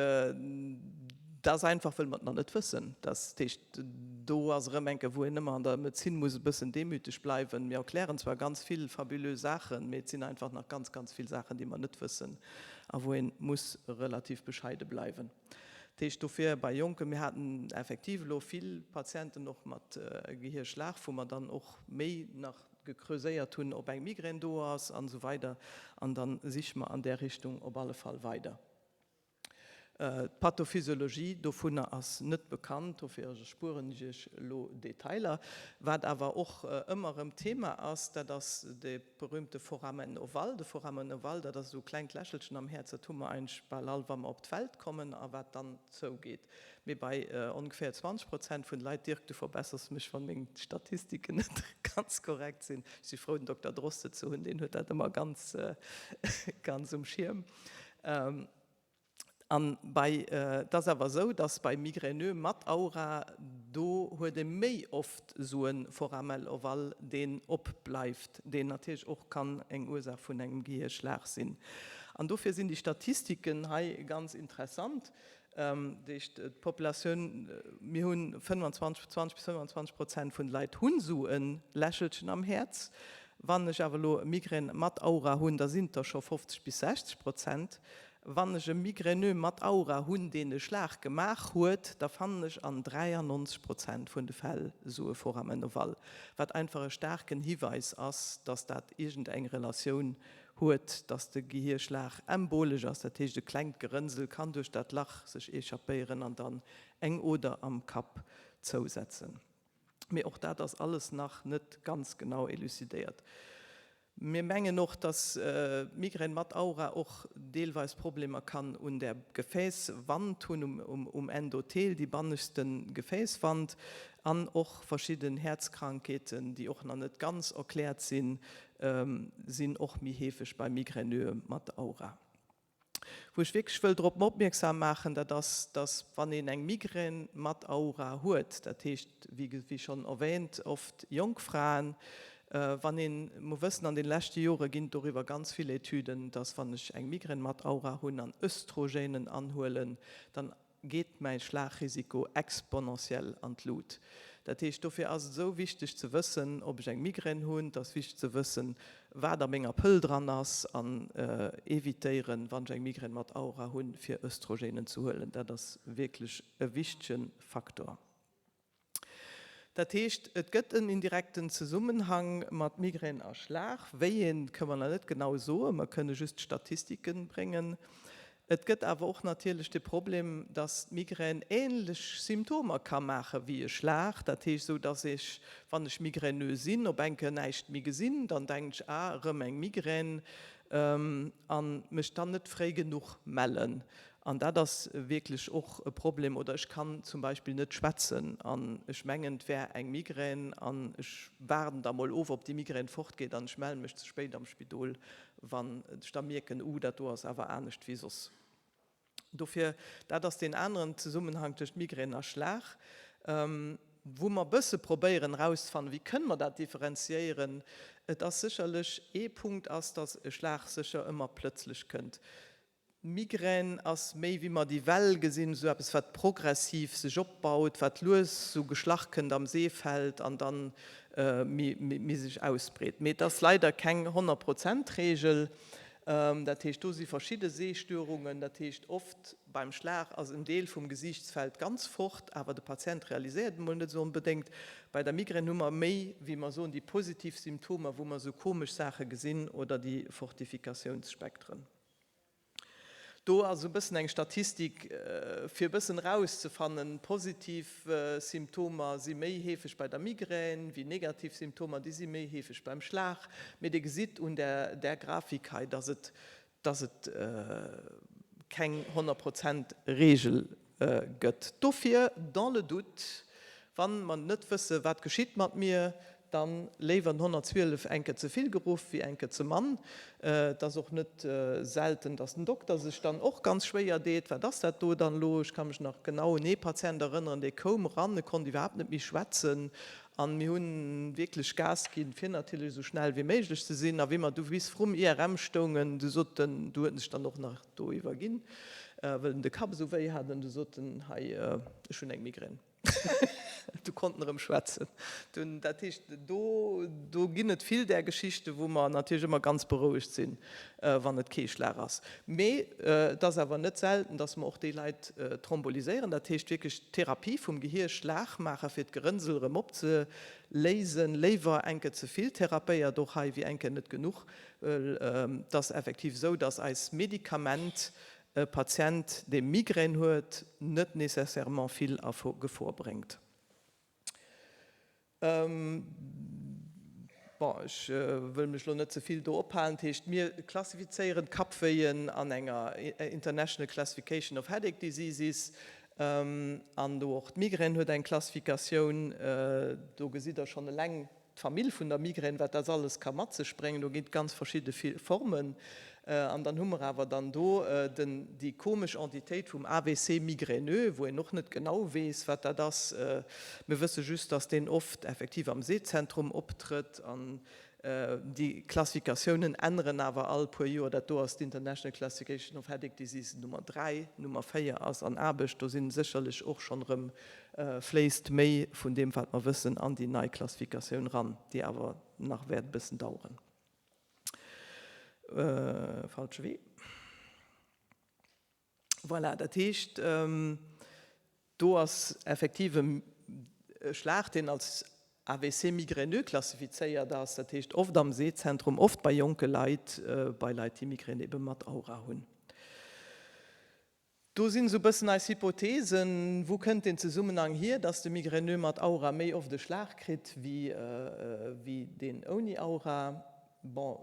dat ass einfach, wëll mer et nach net wëssen. Dat heescht, do ass erëm eng Kéier, wou een ëmmer an der Medezin muss e bëssen demüteg bleiwen. Mir erklären zwar ganz vill fabuleux Saachen, mee et sinn einfach nach ganz, ganz vill Saachen, déi mer net wëssen a wou ee muss relativ bescheide bleiwen. Dat heescht dofir bei Jonken, mir haten effektiv elo vill Patienten och mat Gehierschlag, wou mer dann och méi nach gekreuséiert hunn, ob eng Migrän do ass an esou weider an da siche mer an där Richtung op alle Fall weider. D'Pathophysiologie dovunner ass net bekannt, dofir erspueren ech Iech elo Detailer. Wat awer och ëmmer erëm Thema ass, dat ass de berühmte Foramen ovale. De Foramen ovale, dat ass esou e klengt Lächelchen am Häerz, dat hu mer eigentlech bal all, wa mer op d'Welt kommen a wat dann zougeet. Mee bei ongeféier 20 Prozent vun de Leit, Dirk, du verbessers mech, wann meng Statistiken net ganz korrekt sinn, ech si frou den Dokter Droste ze hunn, deen huet dat ëmmer ganz, ganz um Schierm. An bei, et ass awer esou, dass bei Migräneux mat Aura, do huet ee méi oft esou e Foramel ovale, deen opbleift, deen natierlech och kann eng Ursaach vun engem Gehierschlag sinn. An dofir sinn déi Statistiken hei ganz interessant. Dat heescht, d'Populatioun, mir hunn 25, 20 bis 25 Prozent vun de Leit hunn esou e Lächelchen am Häerz. Wann ech awer elo e Migrän mat Aura hunn, da sinn et der scho 50 bis 60 Prozent. Wann ech e Migräneux mat Aura hunn, deen e Schlag gemaach huet, da fannen ech an 93 Prozent vun de Fäll esou e Foramen ovale, wat einfach e staarken Hiweis ass, dass dat iergendeng Relatioun huet, dass de Gehierschlag embolesch ass, dat heescht e klengt Gerënsel kann duerch dat Lach sech echappéieren an dann eng Oder am Kapp zousetzen. Mee och dat ass alles nach net ganz genau elucidéiert. Mir mengen och, dass d'Migrän mat Aura och deelweis Problemer kann un der Gefäässwand hunn, um Endothel, déi banneschte Gefäässwand, an och verschidden Häerzkrankheeten, déi och nach net ganz erkläert sinn, sinn och méi heefeg bei Migräneuxe mat Aura. Wou ech wierklech wëll drop opmierksam maachen, dat ass, dass wann een eng Migrän mat Aura huet, dat heescht, wéi schonn erwähnt, oft jonk Fraen, wann een, mer wëssen an de leschte Jore ginn et doriwwer ganz vill Etüden, dass wann ech eng Migrän mat Aura hunn an Östrogenen anhuelen, dann geet mäi Schlagrisiko exponentiell an d'Lut. Dat heescht, dofir ass et esou wichteg ze wëssen, ob ech eng Migrän hunn, et ass wichteg ze wëssen, wat a menger Pëll dran ass an evitéieren, wann ech eng Migrän mat Aura hunn, fir Östrogenen ze huelen. Dat ass wierklech e wichtege Faktor. Dat heescht, et gëtt en indirekten Zesummenhang mat Migrän a Schlag. Wéi een, kënne mer nach net genau soen, mer kënne just Statistike bréngen. Et gëtt awer och natierlech de Problem, dass d'Migrän änlech Symptomer ka maache wéi e Schlag. Dat heescht, esou dass ech, wann ech migräneux sinn, op eng Kéier näischt méi gesinn, dann denken ech, ah, erëm eng Migrän, a mech dann net fréi genuch mellen. An dat ass wierklech och e Problem. Oder ech kann zum Beispill net schwätzen an ech mengen, et wär eng Migrän an ech waarden da mol of, ob déi Migrän fortgeet an ech melle mech ze spéit am Spidol, wann ech da mierken, Uh, dat do ass awer anescht wéi soss. Dofir, dat ass deen aneren Zesummenhang tëscht Migrän a Schlag, wou mer e bësse probéieren erauszefannen, wéi kënne mer dat differenziéieren. Et ass sécherlech ee Punkt ass, datt e Schlag sécher ëmmer plëtzlech kënnt. D'Migrän ass méi, wéi mer déi Well gesinn, esou eppes, wat progressiv sech opbaut, wat lues esou geschlach kënnt am Seefeld an dann méi sech ausbreet. Mee et ass leider keng Honnertprozentregel. Dat heescht, do si verschidde Sehstörungen. Dat heescht, oft beim Schlag ass en Deel vum Gesiichtsfeld ganz fort, awer de Patient realiséiert et emol net esou onbedéngt. Bei der Migrän hu mer méi, wéi mer soen, déi positiv Symptomer, wou mer esou komesch Saache gesinn oder déi Fortifikatiounsspektren. Do ass e bëssen eng Statistik, fir e bëssen erauszefannen, positiv Symptomer si méi heefeg bei der Migrän wéi negativ Symptomer, déi si méi heefeg beim Schlag. Mee Dir gesitt un där Grafik hei, dass et, dass et keng 100 Prozent Regel gëtt. Dofir, dans le doute, wann mer net wësse wat geschitt mat mir, dann léiwer den 112 eng Kéier ze vill geruff wéi eng Kéier ze mann. Et ass och net selten, dass den Dokter sech dann och ganz schwéier deet, wat ass dat do dann elo? Ech ka mech nach genau un ee Patient erënneren, dee koum eran, e konnt iwwerhaapt net méi schwätzen an mir hunn wierklech Gas ginn, fir natierlech esou schnell wéi méiglech ze sinn. A wéi mer du bis vrum IRM stoungen, du sot en, du huet en sech dann och nach do iwwerginn, wëll en de Kapp esou wéi hat, an du sot en, hei, ech hunn eng Migrän. Du konnt en erëm schwätzen. Dunn, dat heescht, do, do ginn et vill där Geschichten, wou mer natierlech ëmmer ganz berouegt sinn, wann et kee Schlag ass. Mee et ass awer net selten, dass mer och déi Leit thromboliséieren, dat heescht wierklech d'Therapie vum Gehierschlag maachen, fir d'Gerënnsel erëm opzeléisen. Léiwer eng Kéier ze vill therapéiert och hei wéi eng Kéier net genuch. Well et ass effektiv esou, dass eis Medikament e Patient, dee Migrän huet, net nécessairement vill a Gefor bréngt. Bon, ech wëll mech elo net ze vill do ophalen. Dat heescht, mir klassifizéieren d'Kappwéien an enger International Classification of Headache Diseases an do och d'Migrän huet eng Klassifikatioun. Do gesitt Der schonn eleng d'Famill vun der Migrän, wat dat alles ka mat sech bréngen. Do ginn et ganz verschidde Formen. An dann hu mer awer dann do den, déi komesch Entitéit vum AVC migraineux, wou een och net genau weess, wat dat ass. Mir wësse just, dass deen oft effektiv am Sehzentrum optrëtt. An. Déi Klassifikatiounen änneren awer all puer Joer. Dat do ass d'International Classification of Headache Diseases Nummer 3. Nummer 4 ass an Aarbecht. Do si sécherlech och schonn erëm, fléisst méi vun deem, wat mer wëssen, an déi nei Klassifikatioun ran, déi awer nach wäert e bëssen daueren. Falsche Wee. Voilà, dat heescht, do ass effektiv e Schlag, deen als AVC migraineux klassifizéiert ass, dat heescht oft am Seezentrum, oft bei jonke Leit, bei Leit, déi Migrän ebe mat Aura hunn. Do sinn esou e bëssen eis Hypotheesen, Wou kënnt deen Zesummenhang hier, dass de Migraineux mat Aura méi oft e Schlag kritt wéi deen ouni Aura? Bon,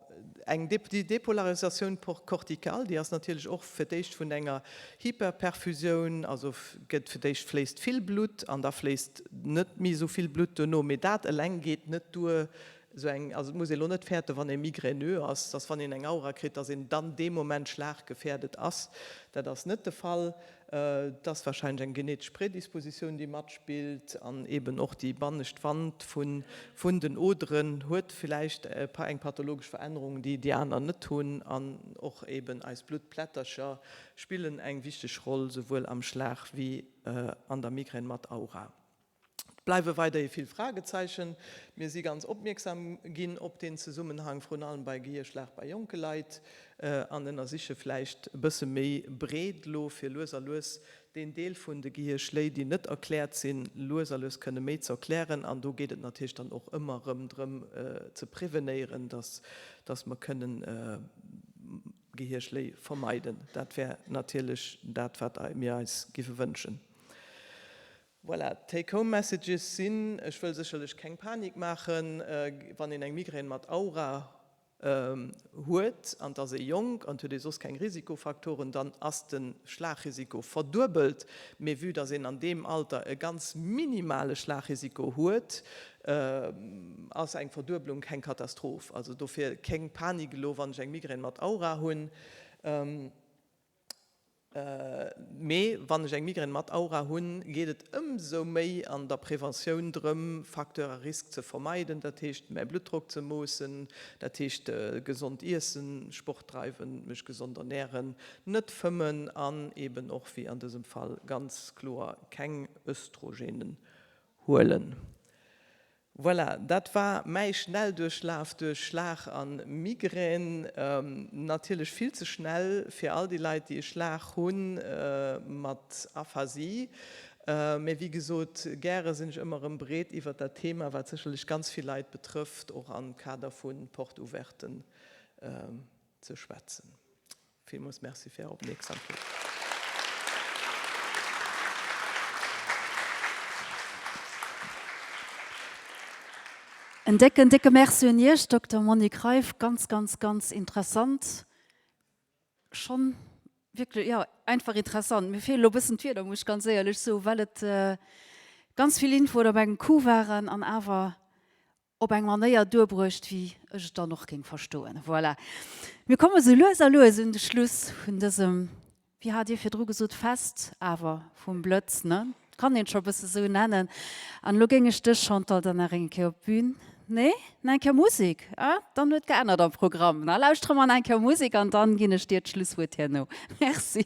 eng déi Dépolarisatioun corticale, déi ass natierlech och fir d'éischt vun enger Hyperperfusioun, also gëtt fir d'éischt fléisst vill Blutt an da fléisst net méi esou vill Blutt duerno, mee dat eleng geet net duer, esou eng, also et muss ee lo net fäerten, wann ee Migraineux ass, dass wann een eng Aura kritt, dass een dann dee Moment schlaggefährdet ass, dat ass net de Fall. Et ass warscheinlech eng genetesch Predispositioun, déi matspillt, an eben och déi bannescht Wand vun den Oderen huet villäicht eng pathologesch Verännerung, déi déi aner net hunn. An och eben eis Bluttplättercher spillen eng wichteg Roll, souwuel am Schlag wéi an der Migrän mat Aura. Et bleiwe weiderhi vill Fragezeichen. Mir si ganz opmierksam ginn op deen Zesummenhang, vrun allem bei Gehierschlag bei jonke Leit, an ënnersiche vläicht e bësse méi breet elo, fir lues a lues deen Deel vun de Gehierschléi, déi net erkläert sinn, lues a lues kënne méi ze erklären. An do geet et natierlech dann och ëmmer erëm drëm ze prevenéieren, dass, dass mer kënnen Gehierschléi vermeiden. Dat wär natierlech dat, wat mir eis giffe wënschen. Voilà, d'Take Home Messages sinn, ech wëll sécherlech keng Panik maachen, wann een eng Migrän mat Aura huet an et ass ee jonk an et huet ee soss keng Risikofaktoren, dann ass de Schlagrisiko verduebelt. Mee vue dass een an deem Alter e ganz minimale Schlagrisiko huet, ass eng Verdueblung keng Katastroph. Also dofir keng Panik elo, wann ech eng Migrän mat Aura hunn. Mee wann ech eng Migrän mat Aura hunn, geet et ëmsou méi an der Preventioun drëm, Facteurs à risque ze vermeiden, dat heescht mäi Bluttdrock ze moossen, dat heescht gesond iessen, Sport dreiwen, mech gesond ernähren, net fëmmen an eben och, wéi an dësem Fall, ganz kloer keng Östrogenen huelen. Voilà, dat war mäi Schnellduerchlaf duerch Schlag an Migrän. Natierlech vill ze schnell fir all déi Leit, déi e Schlag hu mat Aphasie. Mee wéi gesot, gäre sinn ech ëmmer erëm bereet, iwwert dat Thema, wat sécherlech ganz vill Leit betrëfft, och am Kader vu Porte-ouverten ze schwätzen. Villmools Merci fir Är Opmierksamkeet. En décken, décke Merci un Iech, Dokter Monique Reiff. Ganz, ganz, ganz interessant. Schonn wierklech, jo, einfach interessant. Mir feelen elo e bëssen d'Wierder, muss ech ganz éierlech soen, well et ganz vill Infoen op engem Coup waren an awer op eng Manéier duerbruecht, wéi ech et dann och géing verstoen. Voilà. Mir komme sou lues a lues un de Schluss vun dësem, wéi hat Dir virdru gesot, Fest awer vum Blëtz, ne? Kann een scho e bësse sou nennen. An elo géing ech dech, Chantal, dann nach eng Kéier op d'Bün. Nee? Nach eng Kéier Musek? Ah, dann huet geännert am Programm. Na, lauschtere mer nach eng Kéier Musek an dann ginn ech dir d'Schlusswuert herno. Merci.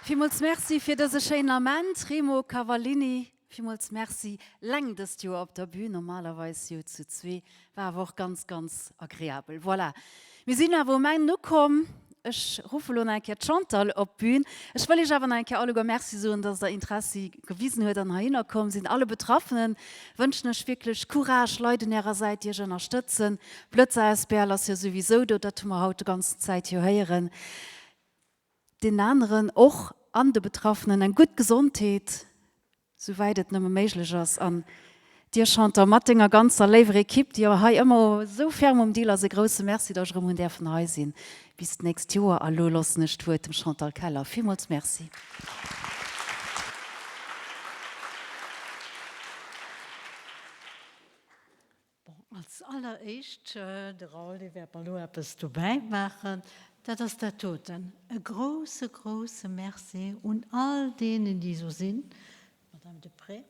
Villmools Merci fir dëse schéinen Ament, Remo Cavallini. Villmools Merci. Leng dëst Joer op der Bühn, normalerweis jo zu zwee. War awer och ganz, ganz agreabel. Voilà, mir sinn awer um Enn ukomm. Ech ruffe lo nach eng Kéier d'Chantal op d'Bühn. Ech wëll Iech awer nach eng Kéier alleguer Merci soen, dass Der Interessi gewisen huet an heihinner komm sinn. Alle Betraffene wënschen ech wierklech Courage, Leit un Ärer Säit, déi Iech ënnerstëtzen. D'Blëtz asbl ass jo souwisou do, dat hu mer haut de ganzen Zäit jo héieren. Deenen aneren och an de Betraffenen eng gutt Gesondheet. Souwäit et nëmme méiglech ass. An dir Chantal, mat denger ganzer léiwer Equipe, déi jo hei ëmmer esou ferm um Deal ass, e grousse Merci, datt ech erëm hunn däerfen hei sinn. Bis d'nächst Joer. A lo loossen ech d'Wuert dem Chantal Keller. Villmools Merci. Bon, als alleréischt, de Raoul, dee wäert mer elo eppes dobäi maachen, dat ass dat doten, e grouse, grouse Merci un all deenen, déi esou sinn, d'Madame Deprez,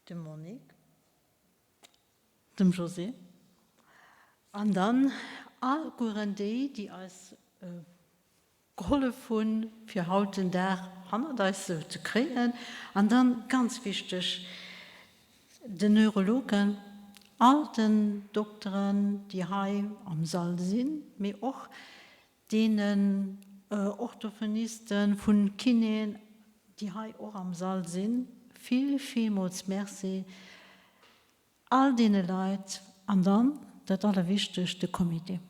dem Monique, dem Josée an dann allegueren déi, déi eis Gehollef hunn, fir haut den Dag hannert eis sou ze kréien. An dann, ganz wichteg, den Neurologen, all den Dokteren, déi hei am Sall sinn, mee och deenen Orthophonisten, vun Kinéen, déi hei och am Sall sinn, vill, villmools Merci. All deene Leit, an dann dat Allerwichtegst, de Comité,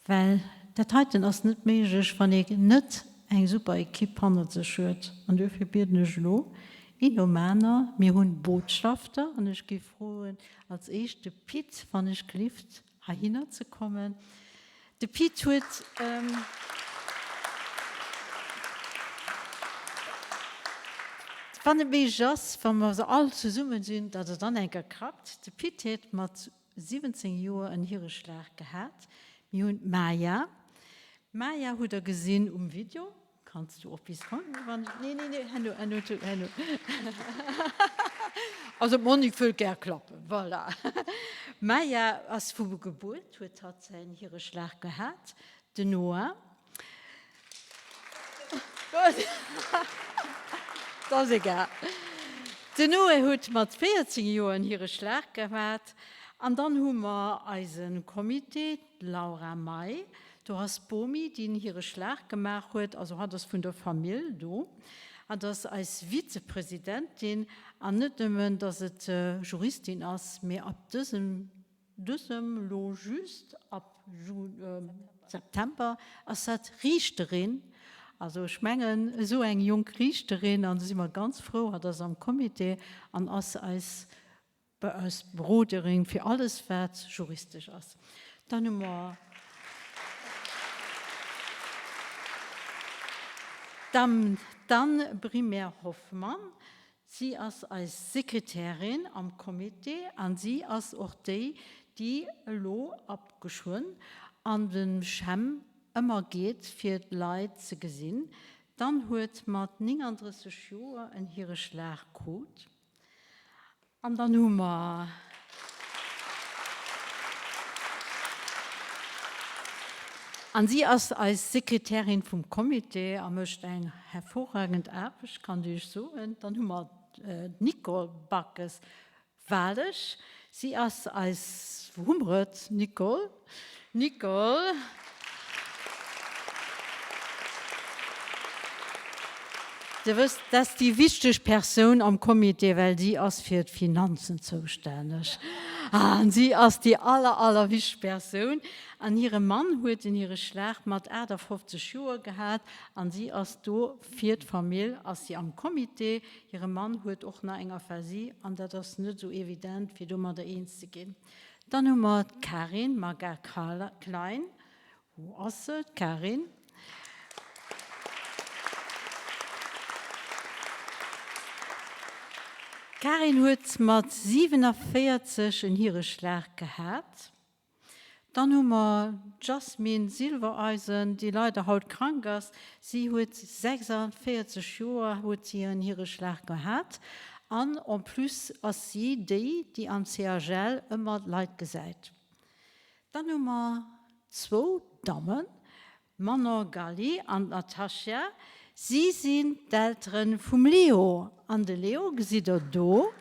well dat heiten ass net méiglech, wann ee net eng super Equipe hannert sech huet. An duerfir bieden ech elo een nom aner, mir hunn Botschafter, an ech géif froen als éischt de Pit, wann ech gelift, heihinner ze kommen. De Pit huet. Wann et méiglech ass, wa mer se all zesummen sinn, datt et dann eng Kéier krackt. De Pit huet mat 17 Joer en Hireschlag gehat. Mir hunn d'Maya. D'Maya hutt Der gesinn um Video. Kanns du och bis kommen, wann ech. Nee, nee, nee, herno, herno, herno. Also d'Monique wëllt gär klappen, voilà. D'Maya ass vu Gebuert, huet hatt säin Hireschlag gehat. Den Noah. Et ass egal. Den Noé huet mat 14 Joer en Hireschlag gehat. An dann hu mer eise Comité, D'Laura May, do ass d'Bomi, déi hire Schlag gemaach huet, also hatt ass vun der Famill do, hatt ass eis Vizepresidentin an net nëmmen, datt et Juristin ass, mee ab dësem, dësem lo just ab September ass hatt Riichterin. Also ech mengen, esou eng jonk Riichterin, an do si mer ganz frou, hatt ass am Comité an ass eis Bei eis Beroderin fir alles wat juristesch ass. Dann hu mer d'Dame d'Anne Brimaire-Hoffmann. Si ass eis Sekretärin am Comité an si ass och déi, déi elo ab geschwënn an de CHEM ëmmer geet fir d'Leit ze gesinn. D'Anne huet mat 39 Joer en Hireschlag krut. An dann hu mer. An si ass eis Sekretärin vum Comité a mécht eng hervorragend Aarbecht, kann ech Iech soen. Dann hu mer d'Nicole Backes-Walesch. Si ass eis, wou hu mer et, Nicole? Nicole. Dir wësst, dat ass déi wichteg Persoun am Comité, well si ass fir d'Finanzen zoustänneg. An si ass déi aller, aller wichteg Persoun. An hire Mann huet en hire Schlag mat 58 Joer gehat an si ass do fir d'Famill, ass si am Comité. Hire Mann huet och nach eng Aphasie an dat ass net esou evident, fir domadder eens ze ginn. Dann hu mer d'Karin Magar Klein. Wou ass se, d'Karin? D'Karin huet mat 47 en Hireschlag gehat. Dann hu mer d'Jasmine Silbereisen, déi leider haut krank ass. Si huet 46 Joer, huet si en Hireschlag gehat. An en plus ass si déi, déi am CHL ëmmer d'Leit gesäit. Dann hu mer zwou Dammen. D'Manon Galli an d'Natasha, si sinn d'Eltere vum Leo. An de Leo gesitt der do.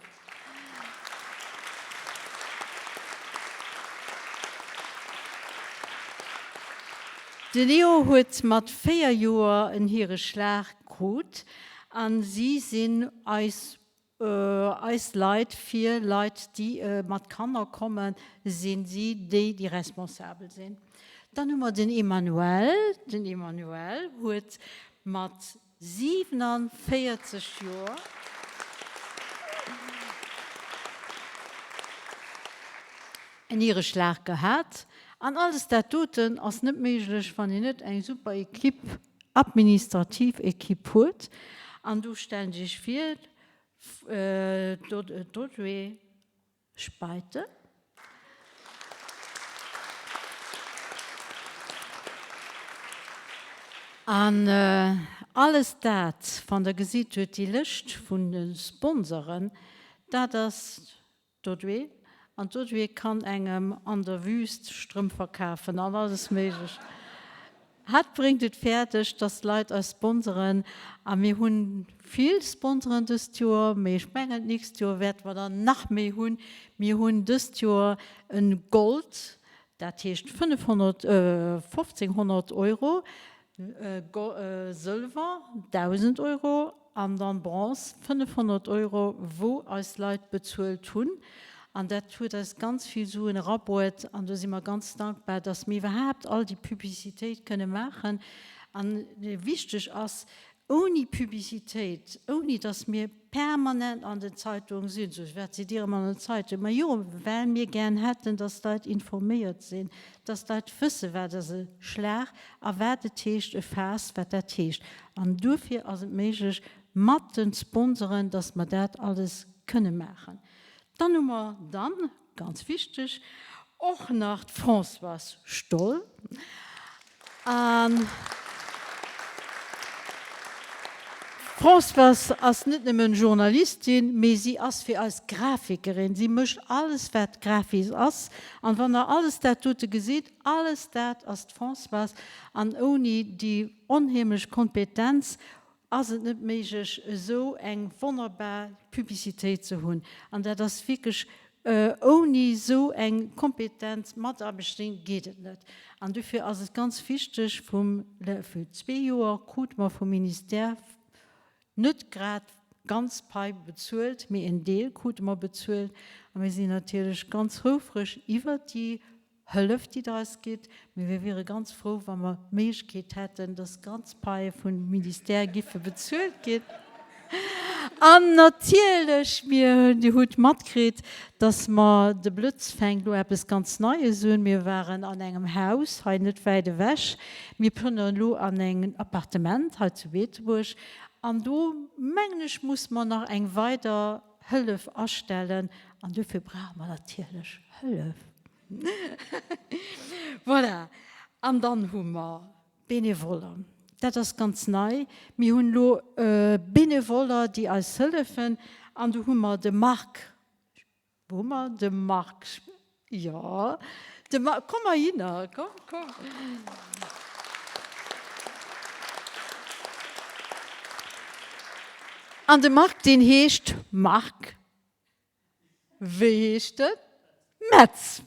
De Leo huet mat 4 Joer en Hireschlag krut a si sinn eis Eis Leit, fir Leit, déi mat Kanner kommen, sinn si déi, déi responsabel sinn. Dann hu mer den Emmanuel. Den Emmanuel huet mat 47 Joer en Niereschlag gehat. An alles dat doten ass net méiglech, wann een net eng super Equipe administrativ Equipe huet, an do stellen ech Iech vir, d'Audrey Speite. An alles dat, wann Der gesitt huet, déi Lëscht vun de Sponsoren, dat ass D'Audrey, an d'Audrey kann engem an der Wüst Strëmp verkafen an alles méiglech. Hat bréngt et fäerdeg, dass d'Leit eis sponseren a mir hunn vill Sponsoren dëst Joer, mee ech mengen d'nächst Joer wäerte mer der nach méi hunn. Mir hunn dëst Joer en Gold, dat heescht 500, 1500 Euro, Sëlwer 1.000 Euro an dann Bronze 500 Euro, wou eis Leit bezuelt hunn. An dat huet eis ganz vill Suen erabruet an do si mer ganz dankbar, dass mir iwwerhaapt all déi Publicitéit kënne maachen. An wichteg ass, ouni Publicitéit, ouni dass mir permanent an den Zeitunge sinn, sou wat sidd Dir ëmmer an den Zeitungen? Ma jo, well mir gären hätten, dass d'Leit informéiert sinn, dass d'Leit wëssen, wat ass e Schlag a wat et heescht e Faass, wat dat heescht. An duerfir ass et méiglech mat de Sponsoren, dass mer dat alles kënne maachen. Dann hu mer dann, ganz wichteg, och nach d'Françoise Stoll. An d'Françoise ass net nëmmen Journalistin, mee si ass fir eis Grafikerin. Si mécht alles, wat grafis ass. An wann Der alles dat dote gesitt, alles dat ass d'Françoise. An ouni déi onheemlech Kompetenz ass et net méiglech, esou eng wonnerbar Publicitéit ze hunn. An dat ass wierklech, ouni esou eng kompetent Mataarbechterin geet et net. An dofir ass et ganz wichteg, vum, fir zwee Joer krute mer vum Ministère net grad d'ganz Pai bezuelt, mee en Deel krute mer bezuelt. A mir sinn natierlech ganz houfreg iwwert déi Hëllef, déi Der eis gitt, mee mir wiere ganz frou, wa mer d'Méiglechkeet hätten, dass ganz Paie vum Ministère giffe bezuelt ginn. An natierlech, mir, Dir hutt matkritt, dass mer, de Blëtz fänkt elo eppes ganz Neies un, mir waren an engem Haus hei net wäit ewech, mir plënneren elo an en Appartement hei zu Beetebuerg an do, mengen ech, muss mer nach eng weider Hëllef astellen an dofir brauche mer natierlech Hëllef. Voilà. An dann hu mer Benevoller. Dat ass ganz nei. Mir hunn elo Benevoller, déi eis hëllefen. An do hu mer de Marc, wou hu mer de Marc? Jo, de Marc, komm heihinner, komm, komm. An de Marc, deen heescht Marc Wéi heescht en? Metz.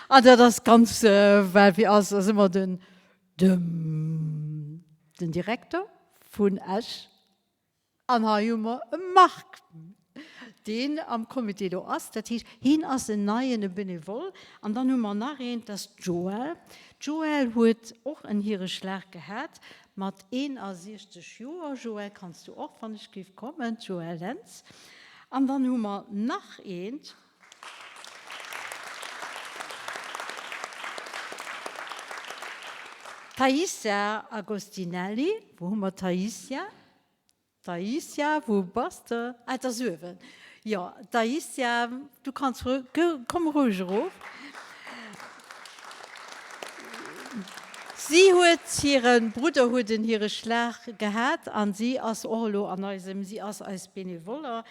An dat ass ganz, well wie ass, ass ëmmer den, den Direkter vun Esch. An hei hu mer e Marc, deen am Comité do ass. Dat heescht, hien ass en neien, e Benevole. An dann hu mer nach een, dat ass d'Joëlle. D'Joëlle huet och en Hireschlag gehat mat 61 Joer. Joëlle, kanns du och, wann ech géif kommen? D'Joëlle Lentz. An dann hu mer nach eent. D'Thaïsia Agostinelli. Wou hu mer d'Thaïsia? Thaïsia, wou bass de? Ah, et ass uewen. Jo, Thaïsia, du kanns, komm roueg erof. Si huet, hire Brudder huet en hire Schlag gehat an si ass och elo an eisem, si ass eis Benevoller.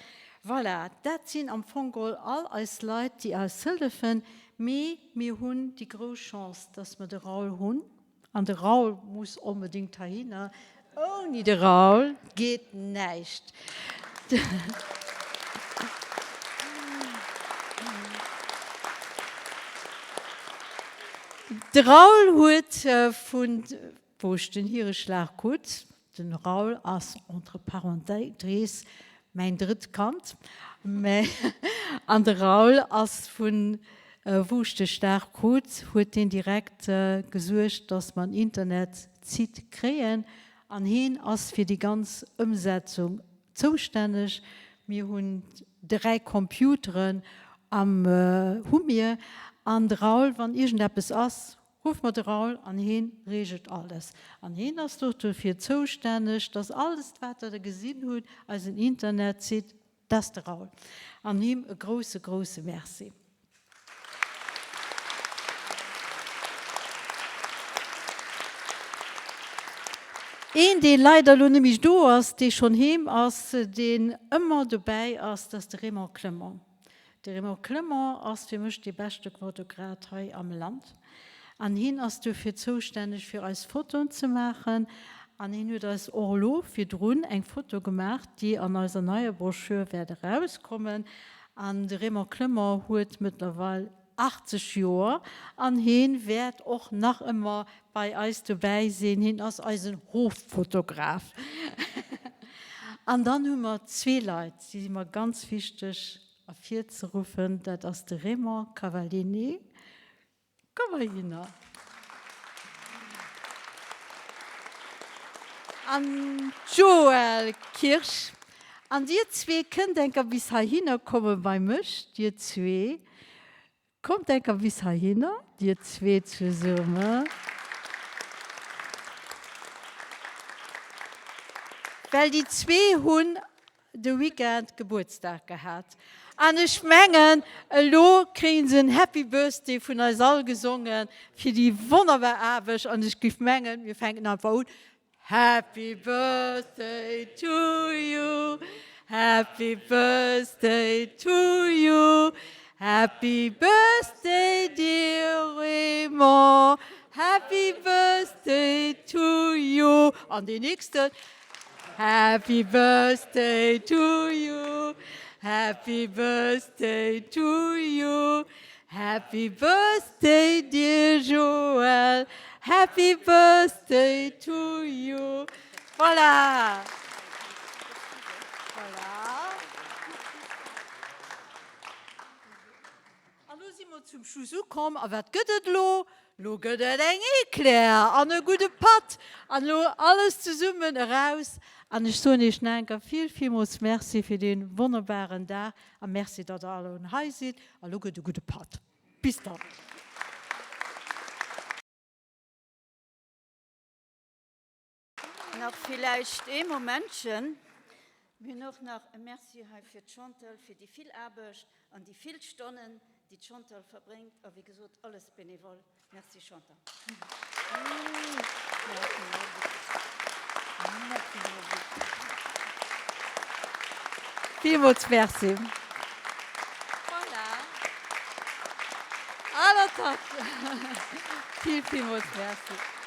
Voilà, dat sinn am Fong geholl all eis Leit, déi eis hëllefen. Mee mir hunn déi grouss Chance, dass mer de Raoul hunn. An de Raoul muss onbedéngt heihinner. Ouni de Raoul geet näischt. De Raoul huet vun wou ech den Hiereschlag krut, den Raoul ass entre parenthèses mäin drëtt Kand, mä an de Raoul ass vun wou ech de Schlag krut, huet deen direkt gesuergt, dass mer en Internetsite kréien an heen ass fir déi ganz Ëmsetzung zoustänneg. Mir hunn 3 Computeren am hu mir an de Raoul, wann iergendeppes ass, Ruff mer de Raoul an heen reegelt alles. An heen ass do dofir zoustänneg, dass alles wat der gesinn hutt, eisen Internetsite, dat ass de Raoul. An him e grousse, grousse Merci. Een, dee leider elo net méi do ass, dee schonn heem ass, deen ëmmer dobäi ass, dat ass de Raymond Clement. De Raymond Clement ass fir mech dee beschte Fotograf hei am Land an hien ass duerfir zoustänneg fir eis Fotoen ze maachen an hien huet eis och elo virdrun eng Foto gemaach, déi an eiser neier Broschür wäert erauskommen an de Raymond Clement huet mëttlerweil 80 Joer an hien wäert och nach ëmmer bei eis dobäi sinn. Hien ass eisen Hoffotograf. An dann hu mer zwee Leit, déi si mer ganz wichteg ervirzeruffen, dat ass de Raymond Cavallini, komm heihinner, an d'Joëlle Kirsch. An dir zwee kënnt enker bis heihinner komme bei mech, dir zwee. Kommt enker bis heihinner, dir zwee zesummen. Well déi zwee hunn de Weekend Gebuertsdag gehat. An ech mengen, elo kréie se en Happy Birthday vun eis all gesonge fir déi wonnerbar Aarbecht. An ech géif mengen, mir fänken einfach un. Happy birthday to you, happy birthday to you, happy birthday dear Raymond, happy birthday to you. An deen nächsten, Happy birthday to you, happy birthday to you, Happy birthday dear Joël, happy birthday to you. Voilà! Voilà. An lo si mer zum Schluss ukomm. A wat gëtt et elo? Lo gëtt et eng Eclair an e gudde Patt an elo alles zesummen eraus. An ech soen iech nach eng Kéier vill, villmools Merci fir dee wonnerbaren Dag a Merci, datt der alleguerten hei sidd. A lo gëtt e gudde Patt. Bis dann. Nach villäicht ee Momentchen. Mir hunn och nach e Merci hei fir d'Chantal, fir déi vill Aarbecht an déi vill Stonnen, déi d'Chantal verbréngt. A wéi gesot, alles bénévole. Merci Chantal. Villmools Merci. Voilà. À l'attaque. Vill, villmools Merci.